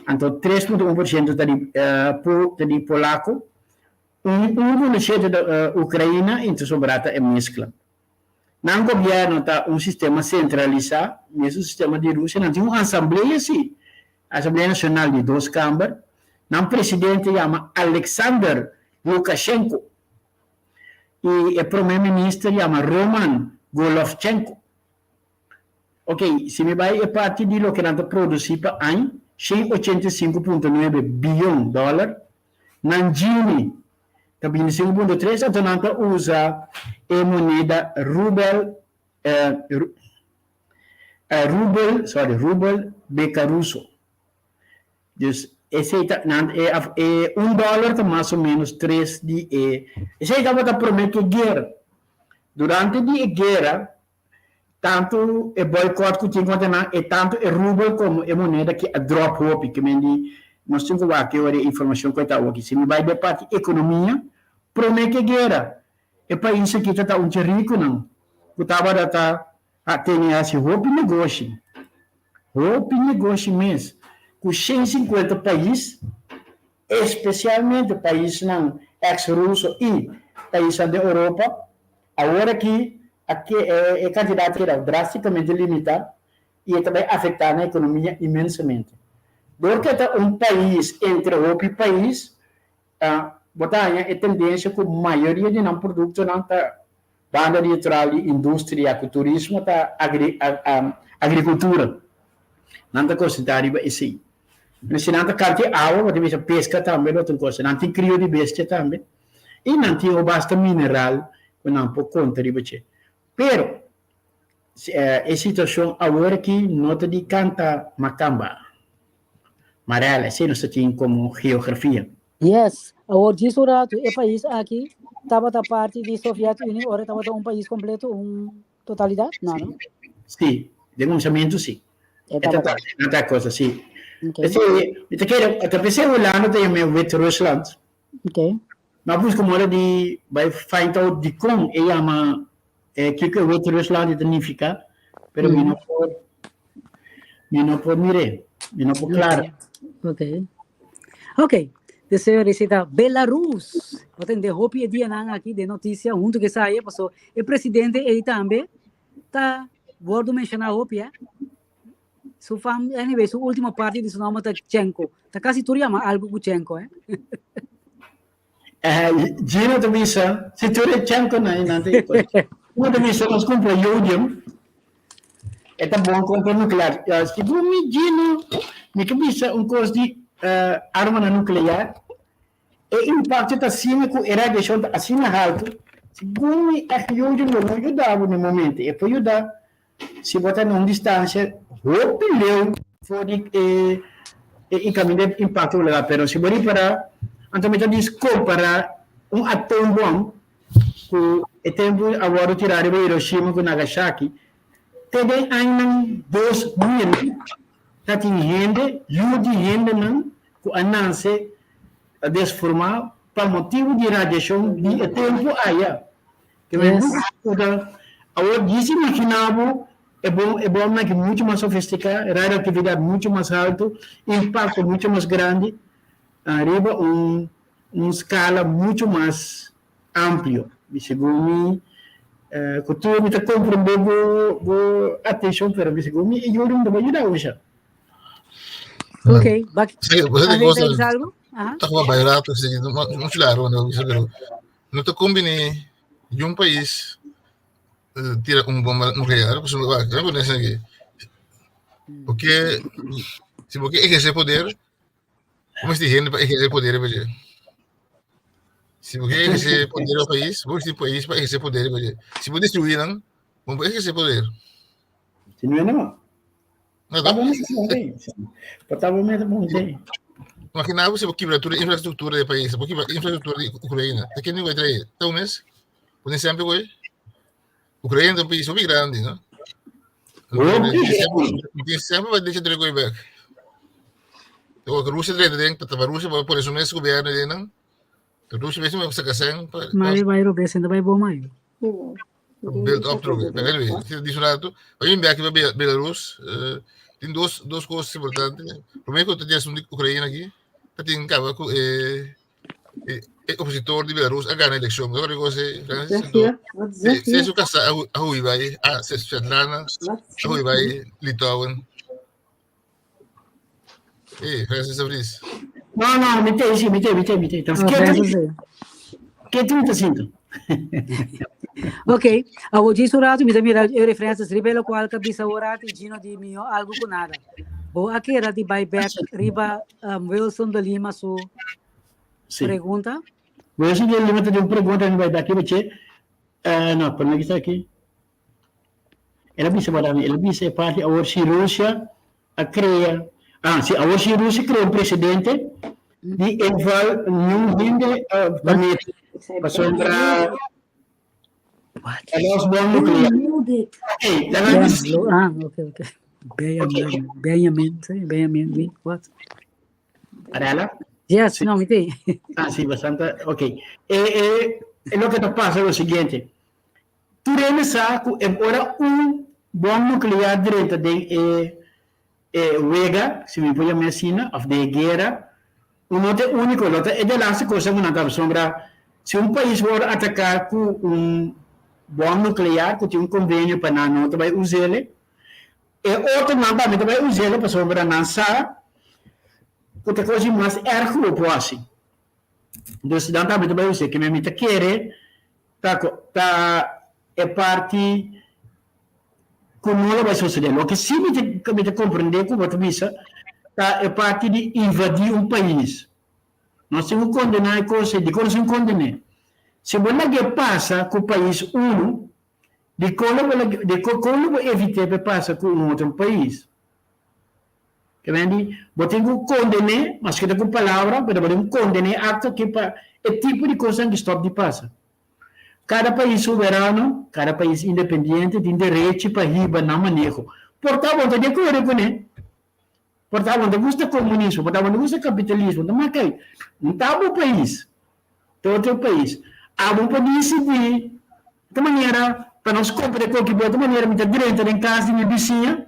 anto 3.1% ta di ta di polako, 1.7 ta Ukraina i ta sobrá ta e meskla. Nan gobièrnu ta un sistema sentralisá, mesun sistema di Rusia, nan tin un asamblea sí, Asamblea Nashonal di dos kamber, nan presidente yama Alexander Lukashenko. I e prome minister yama Roman Golovchenko. Ok, si mi bai e parti di loke nan ta produsi pa añ, 185.9 biyon dòler, nan Gini ta 25.3, anto nan ta usa e moneda rubel, rubel, sorry, rubel bekaruso. Dus. Esei ta nan e e un dòler ta mas o ménos tres di e esei tabata promé ku e guera. Durante di e guera tantu e boycott ku tin kontra nan e tantu e rubel komo e moneda ki a dròp hopi ke men di nos tin ku wak e ora e informashon ku e ta awoki. Si mi bai den parti ekonomia promé ku e guera e pais aki ta ta un dje rikunan ku tabata ta A tene hasi hopi negoshi, hopi negoshi mes, ku 150 pais, espesialmente paisnan eks-ruso i paisnan den Europa. Awor aki a ke e kantidat a keda drástikamente limitá i e ta bai afektá nan ekonomia inmensamente. Dor ku e ta un pais entre hopi pais, bo ta haña e tendensia ku mayoria di nan produktonan ta Banda di tral di industria ku turismo ta agrikultura. Nan ta konsentrá riba esei. Pero si nan ta kanti awa, bo ta bisa peska tambe lo ta un kosa. Nan tin krio di bestia tambe i nan tin basta mineral ku nan por konta riba dje. Pero e situashon awor aki no ta di kanta makamba. Marela, esei nos ta tin komo geografia. Yes. Awor djis un ratu e pais aki tabata parti di Soviet Unie ora e tabata un pais kompleto, un totalidat? No, no? Sí, den kuminsamentu sí. E E ta tabata. parti, nan ta cosa, sí. Ok. P'esei, mi ta kere, ta p'esei Hulanda ta yam'é Wit-Rusland. Ok. Mi a buska moda di bai find out dikon e yama e kiko e Wit-Rusland ta nifiká, pero mi no por, mi no por mir'é, mi no por klara. Ok. Ok. Deseo receta Belarus. Bo tende hopi e dianan aki den noticia hunto ku esaya paso e presidente ei tambe ta wordo menciona hopi eh. Su fam, anyway, su último parte di su nomber ta Chenko. Ta casi tur yama algo ku Chenko eh. Eh, Gino ta bisa, si tur e Chenko na nan ta Gino ta bisa nos kumpra jodium. E ta bon kontra nuklear. Ja, segun mi Gino, mi ke bisa un kos di uh, armanan nuklear. E impakto ta asina ku e radiashon ta asina haltu. Segun mi, echt jodium lo no yuda bo na e momento. E por yuda Si bo ta na un distansia hopi leu for di e e kaminda e impakto lo laga, pero si bo ripará, anto mi ta dis kompará un atoombom ku e tempu a wòrdu tirá riba Hiroshima ku Nagasaki, te den añanan 2000 ta tin hende, yu di hendenan ku a nase a desformá pa motibu di radiashon di e tempu aya. Ke men buka awor djis imagina bo e bom e bomnan ki mucho mas sofistika, radioaktividat mucho mas haltu, impakto mucho mas grandi riba un un skala mucho mas amplio. Mi segun mi ku tur mi ta komprende bo bo atenshon pero mi segun mi e yuda ta bai yuda bo sha. Ok, bak Sí, você tem André, coisa. tens algo? Aha. Tá com barato, assim, não não claro, não, pero No ta kombini di un pais tira un bomba nuklear pasobra wak nan pone esaki porque si bo ke eherse poder bo mester hende pa eherse poder riba dje si bo ke eherse poder riba pais bo mester pais pa eherse poder riba dje si bo destrui nan bo no por eherse poder. Si no e no. No Ta ta? bon mes, por ta bon mes bon sí. Imagina bo si bo kibra tur e infrastruktura di e pais, bo kibra infrastruktura di Ukraina, ta ken bai trae? Ta un mes? Pone esempel koe, Ukraina ta un pais hopi grandi, no? Tin semper bai decha trae koe bek. Ora Rusia drenta den, ta Rusia bo pone su mes gobierno den nan. Rusia mes bo saka sen pa Mari bai robes, enda bai bo mai. Build up trobe. Pero anyway, si di rato, pa mi bek pa Belarus, eh, tin dos dos cosas importante. Primero que tin asunto di Ucrania aquí, ta tin caba cu e e, e opositor di Belarus a gana eleccion. Lo que cosa, Francis, Zeg je? Wat zeg se je? su casa a hui bai, a se Svetlana Wat a hui zeg bai je? Litauen. Eh, Francis de Vries. No, no, mi te, sí, mi te, mi te, mi te. Oh, Ke Francis, tu, sí. ke tu ta sinto? Ok, awor djis un rato mi ta mira e referencias riba e locual ka bisa ora ti Gino di mihó algo ku nada. Bo a keda di bai bek riba um, Wilson de Lima su Sí. pregunta? Wilson de Lima ta di un pregunta mi bai bek riba che. Eh, no, por mi ki aki. El a bisa para mi, el a bisa e parti awor si Rusia a crea. Ah, si awor si Rusia crea un presidente di inval niun hende pa mete pasobra What? e los bom nuclear. Okay, laga Yeah, mi ah, okay, okay. Benjamin, Benjamin, sí, Benjamin, wie, what? Arela? Yes, no, mi te. Ah, sí, bastante. Ok. Loke ta pasa lo siguiente. Tur hende sa ku e ora un bom nuclear drenta den e e wega, si mi por yam'é asina, òf den e guera, un no ta e úniko, lo ta e delaste kosa ku nan ta pasobra si un pais wòrdu ataká ku un bòm nuklear ku tin un konvenio pa nan no ta bai us'el, e otronan tambe ta bai us'el pasobra nan sa ku ta kos di mas èrg ku bo por hasi. Dus nan tambe ta bai us'é. Ke mi ta kere ta ta e parti ku no lo bai sosodé. Loke si mi ta mi ta komprendé ku bo ta bisa ta e parti di invadí un pais. Nos tin ku kondená e kos ei. Dikon nos tin ku kondené? Si bo lag'é pasa ku pais unu, dikon lo bo lag'é dikon kon lo bo evit'é pa e pasa ku un otro pais? Ke men di, bo tin ku kondené, maske ta ku palabra, pero bo tin ku kondené e akto aki pa e tipo di kosnan ki stòp di pasa. Kada pais soberano, kada pais independiente tin derechi pa hiba nan maneho. Por ta bo ta di akuerdo kuné, por ta bo ta gusta komunismo, por ta bo ta gusta kapitalismo, ta maka ei. No ta bo pais, ta otro pais. Abo por disidí ta manera pa nos kompra e koki bo, ta manera mi ta drenta den kas di mi bisiña,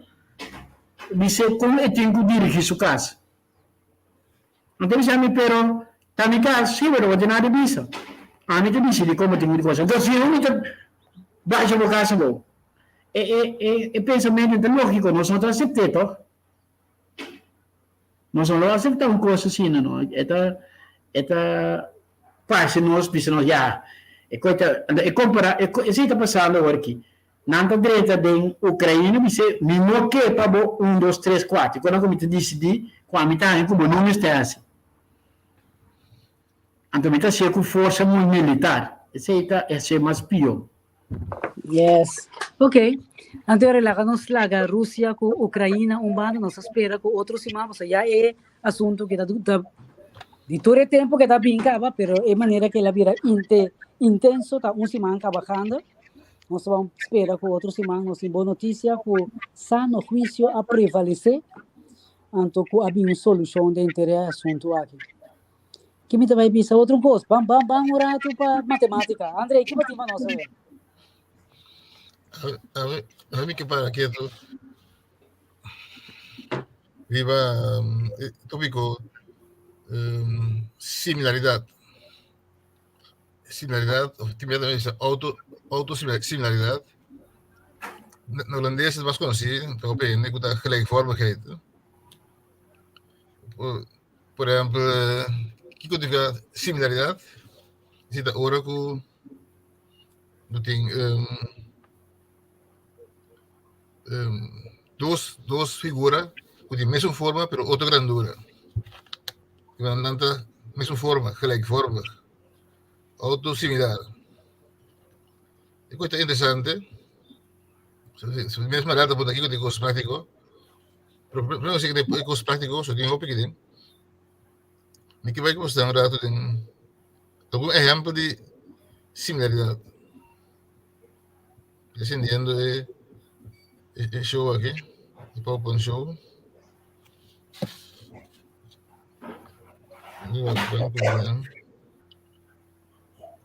bis'é kon e tin ku dirigí su kas. No ta bisa mi, pero ta mi cas, sí, pero bo tin nada di bisa. Ami ta dicidi como tin di cosa. Entonces, si mi ta basha bo cas abou, e, e, e, e pensamento ta logico, nos no ta acepté, toch? Nos no lo acepta un cosa asina, no. E ta, e ta parce nos, bisa nos, ya, e coi ta, e compara, e, esey ta pasando awor aki. Nan ta drenta den Ukraina bis'é, Mi no ke pa bo un, dos, tres, kuater. Kona ku mi ta disidí ku ami ta haña ku bo no mester hasi. Anto mi ta hasié ku forsa muy militar. Esei ta hasié mas pió. Yes. Ok. Anto e laga nos laga Rusia ku Ukraina un banda, nos ta spera ku otro siman, pasobra ya e asuntu ke ta ta di tur e tempu ke ta bin kaba, pero e manera ke el a bira inte intenso ta un siman kaba ganda. Nos ta ban spera ku otro siman nos tin bon notisia ku sano huisio a prevalesé, anto ku a bin un solushon den henter e asuntu aki. Ki mi ta bai bisa otro un kos? Ban ban ban un ratu pa matematika. André, ki bo tin pa nos awe? A a mi ke para ketu riba e tópiko similaridad. Similaridad, of tin bia también bisa auto, autosimilaridad. Na holandes es mas konosí, ta hopi hende ku ta gelijkvormigheid. Por, por ehèmpel, kiko significa similaridad? Si ta ora ku bo tin dos, dos figura ku tin mesun forma pero otro grandura. Nan ta mesun forma, gelijkvormig. Autosimilar. E kos ta interesante. Mes manera ta pone aki ku tin kos práktiko. Pero primero si ke kos práktiko, so tin hopi kitin. Mi ke bai ku un rato den algun ehèmpel di similaridat. Desendiendo e e show aki, e PowerPoint show.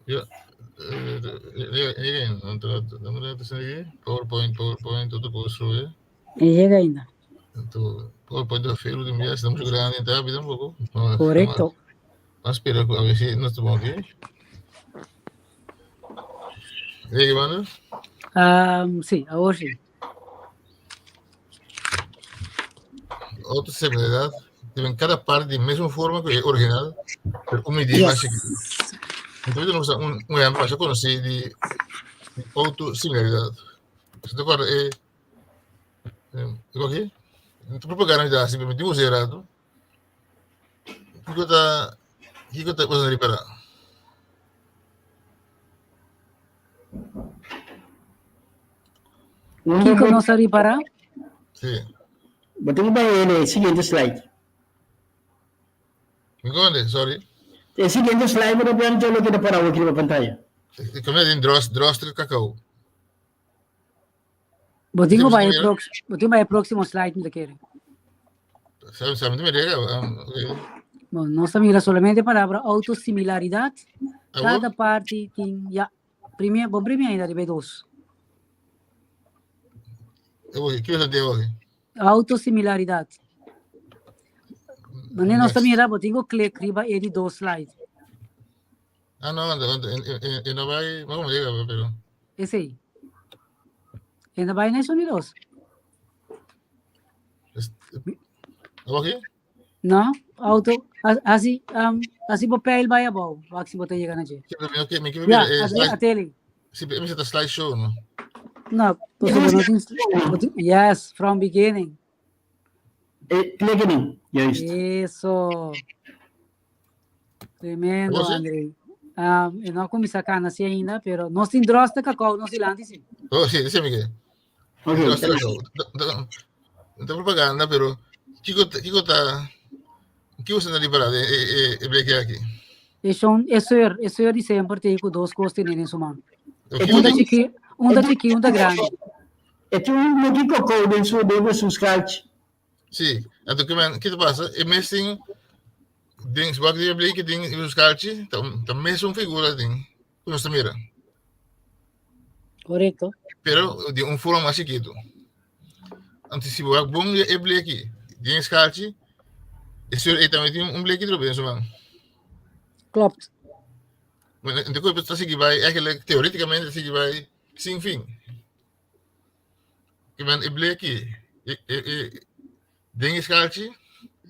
Ja, PowerPoint, PowerPoint, otro kos zo, eh. E llega ainda. Anto, PowerPoint ta veel de meer, está mucho grande, está rápido un poco. Correcto. Vamos a esperar a ver si no está bom aquí. Llega, mano? Sí, ahora sí. Otra similaridad, tienen cada parte de misma forma que el original, pero un medida más chiquito. Entonces, tenemos un, un ejemplo más conocido de, de autosimilaridad. ¿Se te acuerdas? Eh, eh, aquí? Propaganda da simplemente un rato. Kiko ta, kiko ta cosa reparar? Kiko nos a ripará? Sí. Bo tin ku bai e siguiente slide. Ngonde, sorry. E siguiente slide bo ta bian dje loke ta para awor riba pantaya. Come den dros, droster cacao. Bo tin ku bai e prox, bo tin bai e próximo slide mi ta kere. Sabe, sabe, mi rega. Okay. Bon, nos ta mira solamente palabra autosimilaridad. Cada parti tin, ja, Primi, bon primi ainda riba e dos. Kiko ta deo aki? Autosimilaridad. Wanneer nos ta mira, bo tin ku klik riba e di dos slide. Ah, no, e no bai, no como llega, pero. Esei. E no bai na esun di dos. Aki? No, auto, hasi, um, hasi bo pijl bai abou, wak si bo ta yega na dje. Sí, pero mi mi mi Ja, eh, hasi slide, ateli. sí, pero mi ta slideshow, no? No, pasobra no tin, bo tin, yes, from beginning. Eh, klik in, juist. Eso. Tremendo, Você? André. Um, e no a kuminsá kana así ainda, pero nos tin dros de cacao nos dilanti, sí. Oh, sí, sí, Miguel. Ok, Dros de cacao. No ta propaganda, pero kiko kiko ta kiko se na liberá e e e bleke aki? E shon, e seur, e seur di semper tin ku dos kos tene den su man. Kiko Un ta tin? chikí, un ta chikí, un ta grandi. E tin un bleki cacao den su den su skalchi. Sí, anto ke men, ke ta pasa? E mes tin den wak di bleke tin e skalchi, ta ta mesun figura tin ku nos ta mira. Korekto. Pero di un forma mas chikitu. Anto si bo wak bon e bleki den e skalchi, e seur ei tambe tin un bleki trobe den su man. Klopt. Anto ku ta sigui bai eigenlijk teoreticamente ta sigui bai sin fin. Ke men e bleki e e e den e skalchi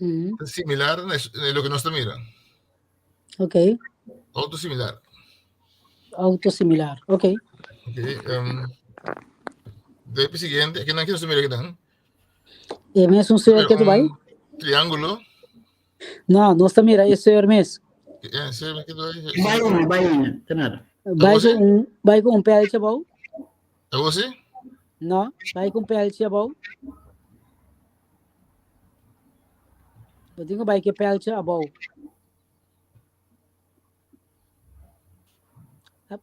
Mm. ta similar na na loke nos ta mira. Ok. Auto similar. Auto similar. Ok. Ok. Um, de e siguiente, ke nan ke nos ta mira kinan? E mes un seur ke tu bai? Un triángulo. No, nos ta mira e seur mes. E seur ke tu bai? Bai ina, bai ina, te nada. Bai ku un, bai ku un pèltje abou. Awor si? No, bai ku un pèltje abou. Bo tin ku bai ku e pèltje abou. Hup.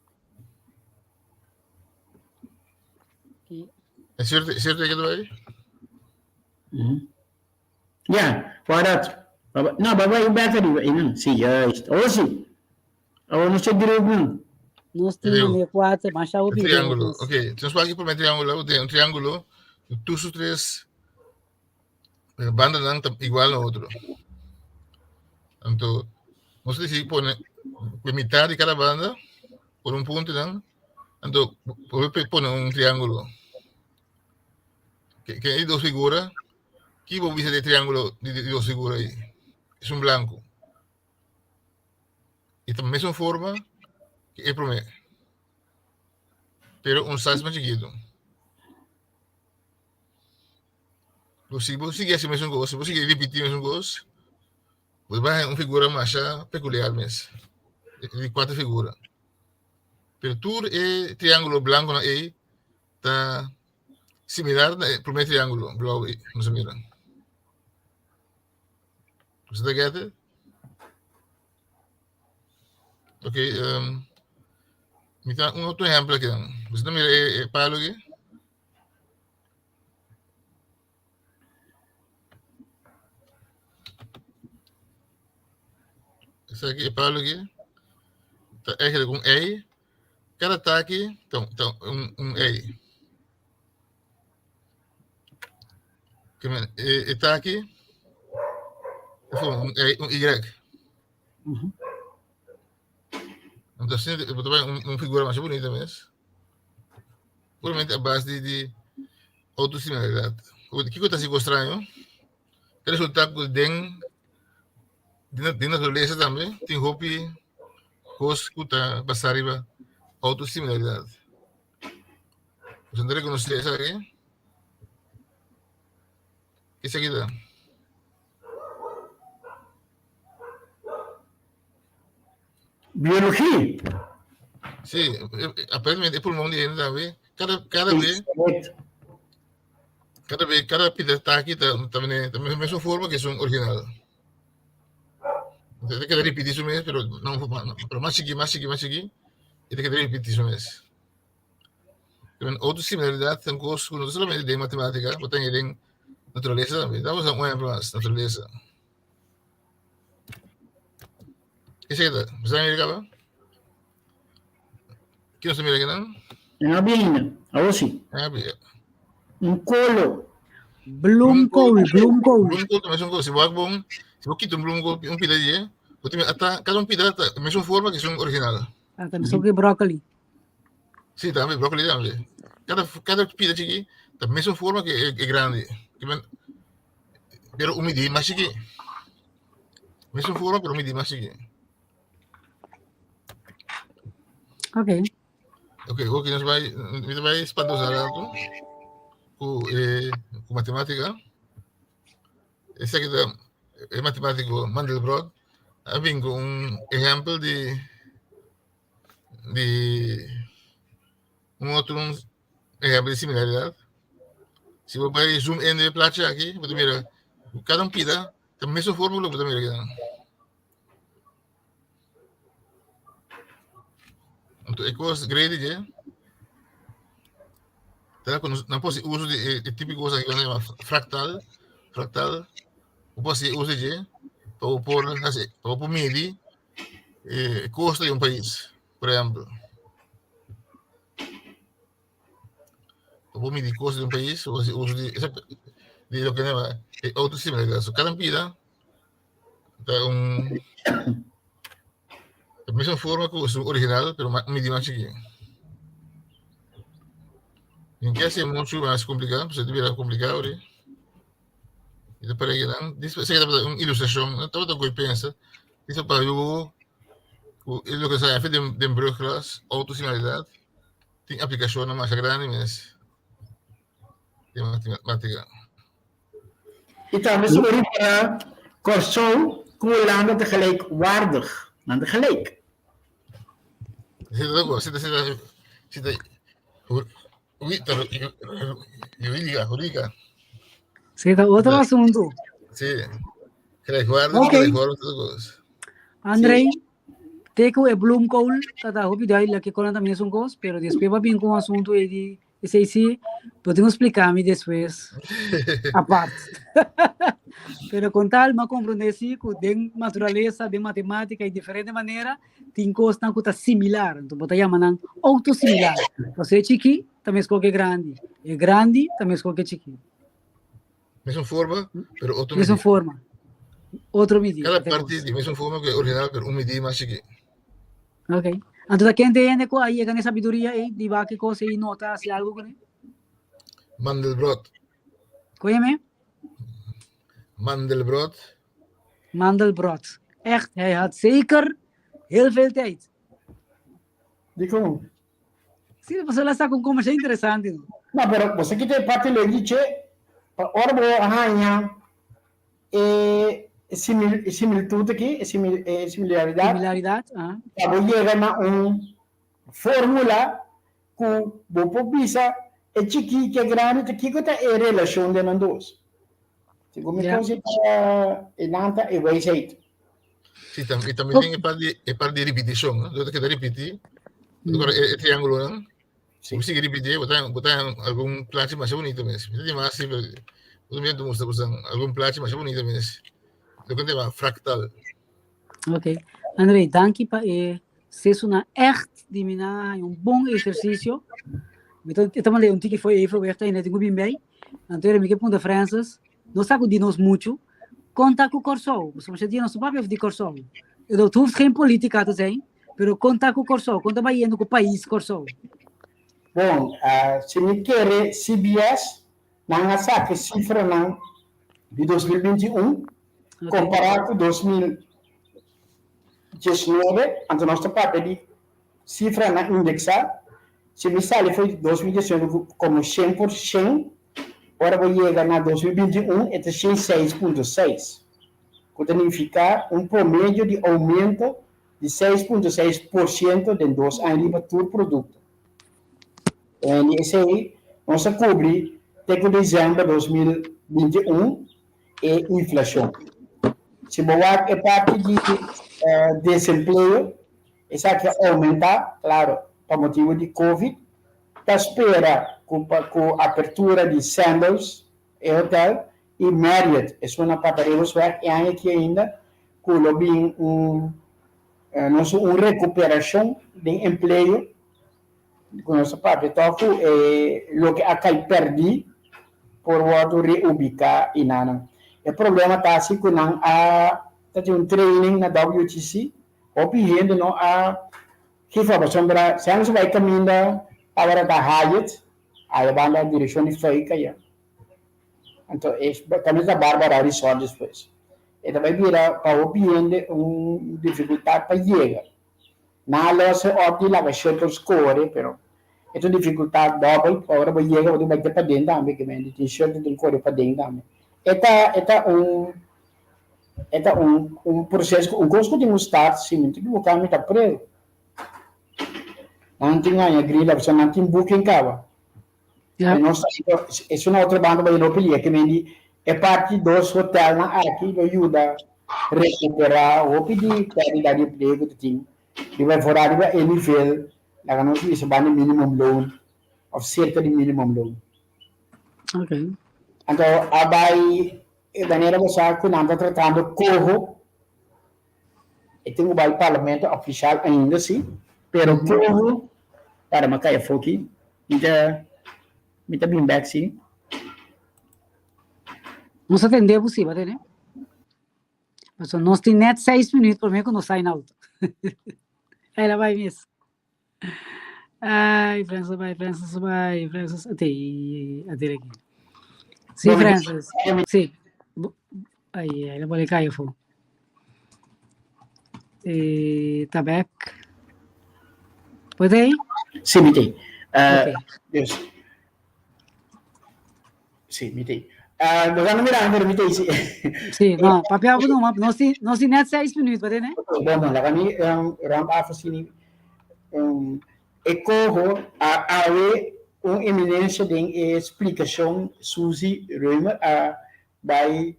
E cierto, cierto que bai? Mm. Ja, waar dat. No, maar bai back arriba. Ina, si, juist. Oh, si. Awor nos ta druk nan. Nos tin Digo, mané kuater, masha hopi idea triángulo. mes. Ok, nos wak promé triángulo, tin un triángulo, tur su tres eh, bandanan ta igual na otro. Anto, nos ta disi pone ku mitad di kada banda por un punto nan, anto por pone un triángulo. Ke, ke hay dos figura, ki bo bisa di triángulo di, di dos figura ahí? Es un blanco. E ta mesun forma ku e promé, pero un size mas chikitu. Bo si bo sigui hasi mesun kos, si bo sigui ripití mesun kos, bo ta bai haña un figura masha pekuliar mes, di kuater figura. Pero tur e triángulo blankunan ei ta similar na e promé triángulo blou ei ku nos a mira. Bo ta get it? Ok, um, mi ta un otro ehempel aki dan. Bo ta mira e, e palo aki? Esaki e palo aki ta eigenlijk un ei. Cada taki ta, ta un, un ei. E, e taki un, E, un Y. Anto asina bo ta bai un, un figura masha bunita mes. Puramente a base di, di autosimilaridad. Kiko ta hasi ku straño? Ta resulta ku den den naturalesa tambe tin hopi kos ku ta basá riba autosimilaridad. Boso no ta rekonosé esaki? Esaki ta. Biologia. Sí, aparentemente e pulmon di hende tambe. Kada, kada be. Kada be kada pida taki ta ta mene ta mesun forma ke esun original. Ta keda ripiti su mes pero na un forma pero mas chiki mas chiki mas chiki e ta keda ripiti su mes. Pero otro similaridad ta un kos ku no ta solamente den matematika bo ta haña den naturalesa tambe. Damos un ehemplo mas, naturalesa. Esei ta, bo sa mira kaba? Ki nos ta mira akinan? En a bini, awor si. En a bini. Un kolo. Bloemkool, bloemkool. Bloemkool ta mesun kos. Si bo wak bon, si bo kita un bloemkool, un pida di dje, bo ta mira ata kada un pida ta mesun forma ku esun original. Ah, ta mesun ku broccoli. Si, tambe, broccoli tambe. Kada kada pida chiki ta mesun forma ku e grandi. Pero un midi mas chiki. Mesun forma pero un midi mas chiki. Ok. Ok, ok, nos bai, mi ta bai spanta nos rato ku eh, ku matemática. Esaki ta e matemático Mandelbrot a bin ku un ehempel di di un otro ehempel di similaridad. Si bo bai zoom in den e plachi aki, bo ta mira kada un pida ta mesun forma ku loke bo ta mira akinan. Anto e kos grandi dje ta ku nan por hasi uso di e típiko kos aki ku nan yama fractal, fractal bo por hasi uso di dje pa bo por hasi pa bo por midi e kosto di un pais, por ehèmpel. Pa bo midi kosto di un pais bo hasi uso di di loke nan yama e autosimilaridad. So kada pida ta un e mesma forma ku su original pero ma midi mas chikí. Nin ke hasi muchu mas kompliká pasobra ta bira kompliká ori. I ta par'e kinan esaki tabata un ilustrashon no tabata ku e pensa esaki pa yu ku e loke sa hafi den brugklas outosimilaridat tin aplikashonnan masha grandi mes den matematika. I tambe si bo ripará Kòrsou ku Hulanda ta gelijkwaardig. Nan ta gelijk. Sí, ta otro asunto. Sí, gelijkwaardig, Ok. gelijkwaardig otro kos. Andrei, te ku e bloemkool ta hopi duidelijk ke konan ta mesun kos, pero despues bo a bin ku un asunto ei di Esei sí, bo tin ku splika mi despues apart. Pero con tal m'a comprende sí ku den naturalesa, den matematica y diferente manera tin kosnan ku ta similar. Enton bo ta yama nan autosimilar. Pasobra e chikí ta meskos ku e grandi, e grandi ta meskos ku e chikí. Mesun forma, pero otro Mesun midí. forma, otro midí. Cada parti di mesun forma ku e original, pero un midí mas chikí. Ok. Anto ta ken te hende ku a yega na e sabiduria ei di wak e kos ei nota hasi algu kuné? Mandelbrot. Koyeme? Mandelbrot. Mandelbrot. Echt, hij had zeker heel veel tijd. Dikon? Sí, pasobra el a sa ku un kombersashon interesante. No? No, pero bo sa kita e parti leuk di che, pa ora bo haña e simil, similitud aki, e simil, e similaridat, Similaridat, ah. pa bo yega na un formula ku bo por bisa e chikí ku e grandi ta kiko ta e relashon den nan dos. Segun mi Ja. konsi ta e nan ta e wijsheid. Sí, tam, y también tin e par di, e par di repeticion, no? Bo ta keda repeti, bo ta e, e triángulonan. Sí. Bo sigui repeti, bo ta, bo ta algun plachi masha bonito mes. Mi ta di mas si, pero bo ta mira mustra bosan algun plachi masha bonito mes. Loke ta yama fractal. Ok. André, danki pa e sesuna echt di mi na un bon ejercicio. Mi ta, e ta mandé un tiki foi evenwicht ainda tin ku bin bij. Anto mi ke punta Francis, no sa ku di nos muchu. Kon ta ku Kòrsou? Pasobra masha dia nos no papia di Kòrsou. Het hoeft geen politica te zijn, pero kon ta ku Kòrsou? Kon ta bayendo ku pais Kòrsou? Bon, si mi kere CBS, nan a saka e sifranan di 2021 kompará ku 2019, anto nos ta papia di sifranan indeksá. Si mi sali for di 2019 komo shen por shen, ora bo yega na 2021 e ta shen seis punto seis, ku ta nifiká un promedio di oumento di 6.6% den dos aña riba tur produkto. En di esei nos a kubri te ku desèmber 2021 e inflashon. Si bo wak e parti di desempleo, esaki a oumentá, klaro, pa motibu di Covid. Ta spera ku ku apertura di Sandals, e hotel, i Marriott, esun na Papareosweg, e aña aki ainda, ku lo bin un nos un rekuperashon den empleo ku nos ta papia tòg ku e loke a kai pèrdí por wòrdu reubiká i nan. E problema ta si ku nan a ta tin un training na WTC, hopi hende no a kifa pasobra si nan bai kaminda tabata ta Hyatt, aya banda direkshon di Fuik aya. Anto e kaminda ta Barbara Resort despues. E ta bai bira pa hopi hende un difikultat pa yega. Nan a los e òp di laga shuttles kore, pero e ta un difikultat dòbel, ora bo yega bo tin bai te paden tambe, ke mende tin shuttle tin kore paden tambe. E ta e ta un e ta un un proseso un kos ku tin un start, si mi no ta ekiboká mi ta preu. Nan tin haña grila pasobra nan tin booking kaba. Ja. E nos es una otro banda bai no pilia ke men di e parti dos hotelnan aki lo yuda recuperá hopi di pèrdida di empleo ku ta tin riba for ariba e nivel laga nos bisa banda minimum loon òf serka di minimum loon. Okay. Anto a bai e manera bo sa ku nan ta tratando koho e tin ku bai parlamento ofishal ainda si pero koho para mi a kai afó aki mi ta mi ta bin bek si. Nos a tende bo si, bo a tende? Pasobra nos tin net seis minuut prome ku nos sign out. El a bai mes. Ai, Francis bai, Francis bai, Francis ate, ate aki. Sí, Francis. Sí. Ai, ai, la bole kai afó. Eh, ta back. Bo t'ei? Sí, mi t'ei. Uh, Okay. dus, sí, mi t'ei. Uh, bo gana mira, pero mi t'ei, sí. Sí, no, papia bo no, nos tin, nos tin net seis minuut, bo tene? Bon, bon, laga mi um, rond af asina. Um, e coho a awe un eminencia den e splicacion Suzy Römer a bai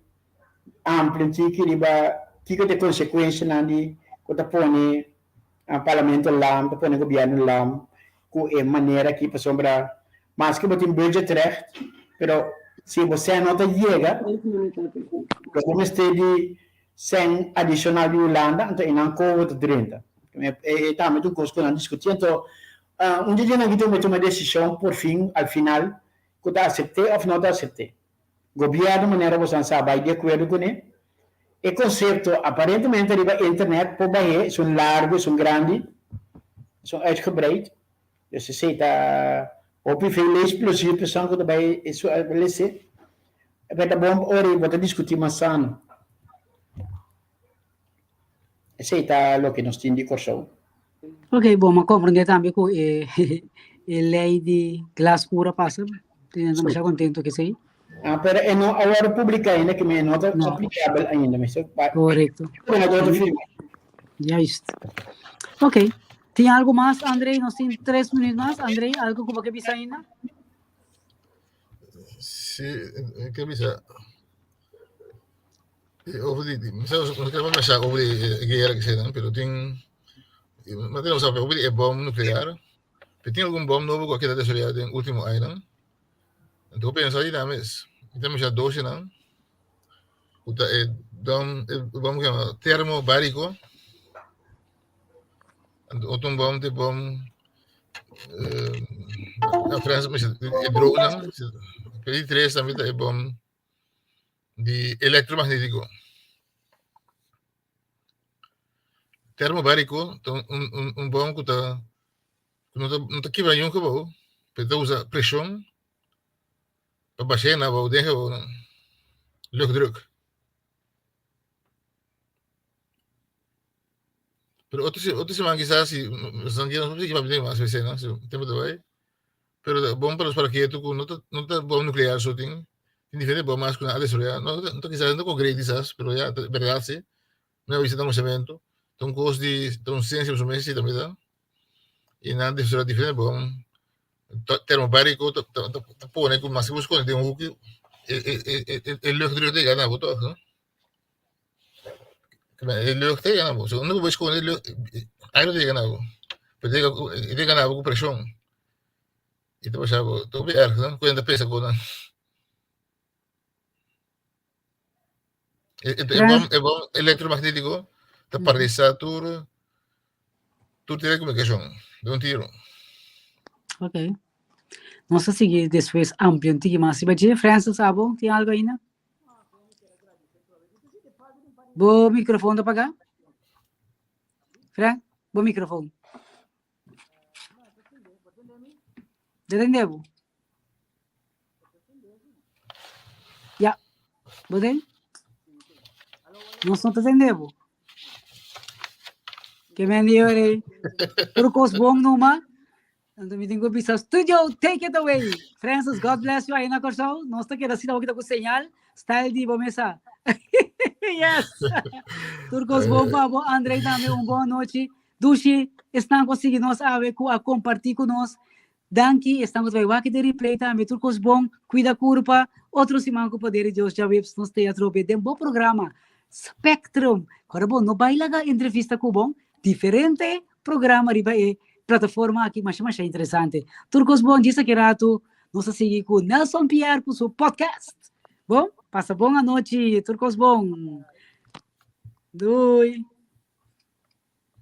amplia un tiki riba kiko ta e konsekuenshanan di ku ta pone parlamento lam, ta pone gobièrnu lam ku e manera aki pasobra maske bo tin budgetrecht pero si bo sèn no ta yega lo bo mester di sèn adishonal di Hulanda anto einan koho ta drenta. E tambe ta un kos ku nan diskutí anto un di dianan aki ta tuma desishon por fin al final ku ta asept'é òf no ta asept'é. Gobierno manera bosan sa bay di acuerdo cune. E concepto aparentemente riba internet por bah'é, esun largo, esun grandi, esun uitgebreid. Dus esey ta hopi veel leesplezier persoon cu ta bay lese. Pero ta bon ora bo ta discuti mas sano. Esey ta loke nos tin di Corsou. Ok, bon, m'a comprende tambe cu e e ley di glas puro a pasa. Tin Sí. demasiado contento cu esey. Ah, pero e no a wordo publica ainda, que me no ta No. aplicabel ainda. Me so, pa, Correcto. gobernador ta firma. Juist. Ok. Tin algo mas, André? Nos tin tres minuut mas. André, algo cu bo ke bisa ainda? Sí, ke bisa? Over di, mi sa mi sa mashá over di e guera ke eseinan, pero tin, mi tin sa over di e bom nuklear, pero tin algun bom nobo ku a keda desaroyá den último añanan. Anto bo pensa di nan mes, mi ta mashá dosenan ku ta e dom e bom ku yama termobáriko, anto otro un bom ta e bom na Frans e dronenan, e di tres tambe ta e bom di electromagnetico. Termobarico ta un, un, un bom ku ta ku no ta, no ta kibra niun gebouw, pero ta usa preshon pa bash'é na abou den gebouwnan. Luchtdruk. Pero otro, otro siman kisas si nos no sigui papia mas esei no, si tempo ta bai. Pero ta bon pa nos para ketu ku no ta no ta bom nuklear so tin tin diferente bom mas ku nan a desaroyá. No ta kisas no ta konkret kisas pero ya ta bèrdat si. Mi a bisa ta un sementu ta un kos di ta un siensia su mes si tambe ta i nan a desaroyá diferente bom. Termobáriko ta ta pone ku maske bo skonde den un huki e e e lucht ta yega na bo tòg no. E lucht ta yega na bo so unda ku bo skonde aire ta yega na bo pero e ta yega na bo ku preshon i ta pasa bo ta hopi erg no ku hende ta pensa ku nan. E, e, e bom, e bom elektromagnétiko ta paralisá tur tur telekomunikashon de un tiro. Ok. Nos ta sigui despues amplia un tiki mas riba dje. Francis, abo tin algo ainda? Bo microfoon ta pagá? Fran, bo microfoon. Te tende bo? Ya. Bo den? Nos no ta tende bo. Ke men di ore. Tur kos bon numa. Anto mi tin ku bisa studio, take it away. Francis, God bless you. Ahí na Kòrsou. Nos ta keda asina awor ku señal. Style di bo mesa. Yes. Tur kos bon pa bo. André tambe un bon nochi. Dushi, esnan ku a sigui nos awe ku a kompartí ku nos. Danki, esnan ku ta bai wak den replay tambe. Tur kos bon, kuida kurpa. Otro siman ku poder di Dios djaweps nos te atrobe den bo programa Spectrum. Kòrda bo, no bai laga entrevista ku bon, diferente programa riba e plataforma aki masha masha interesante. Tur kos bon, djis aki ratu nos ta sigui ku Nelson Pierre ku su podcast. Bon, pasa bon anochi, tur kos bon. Doei.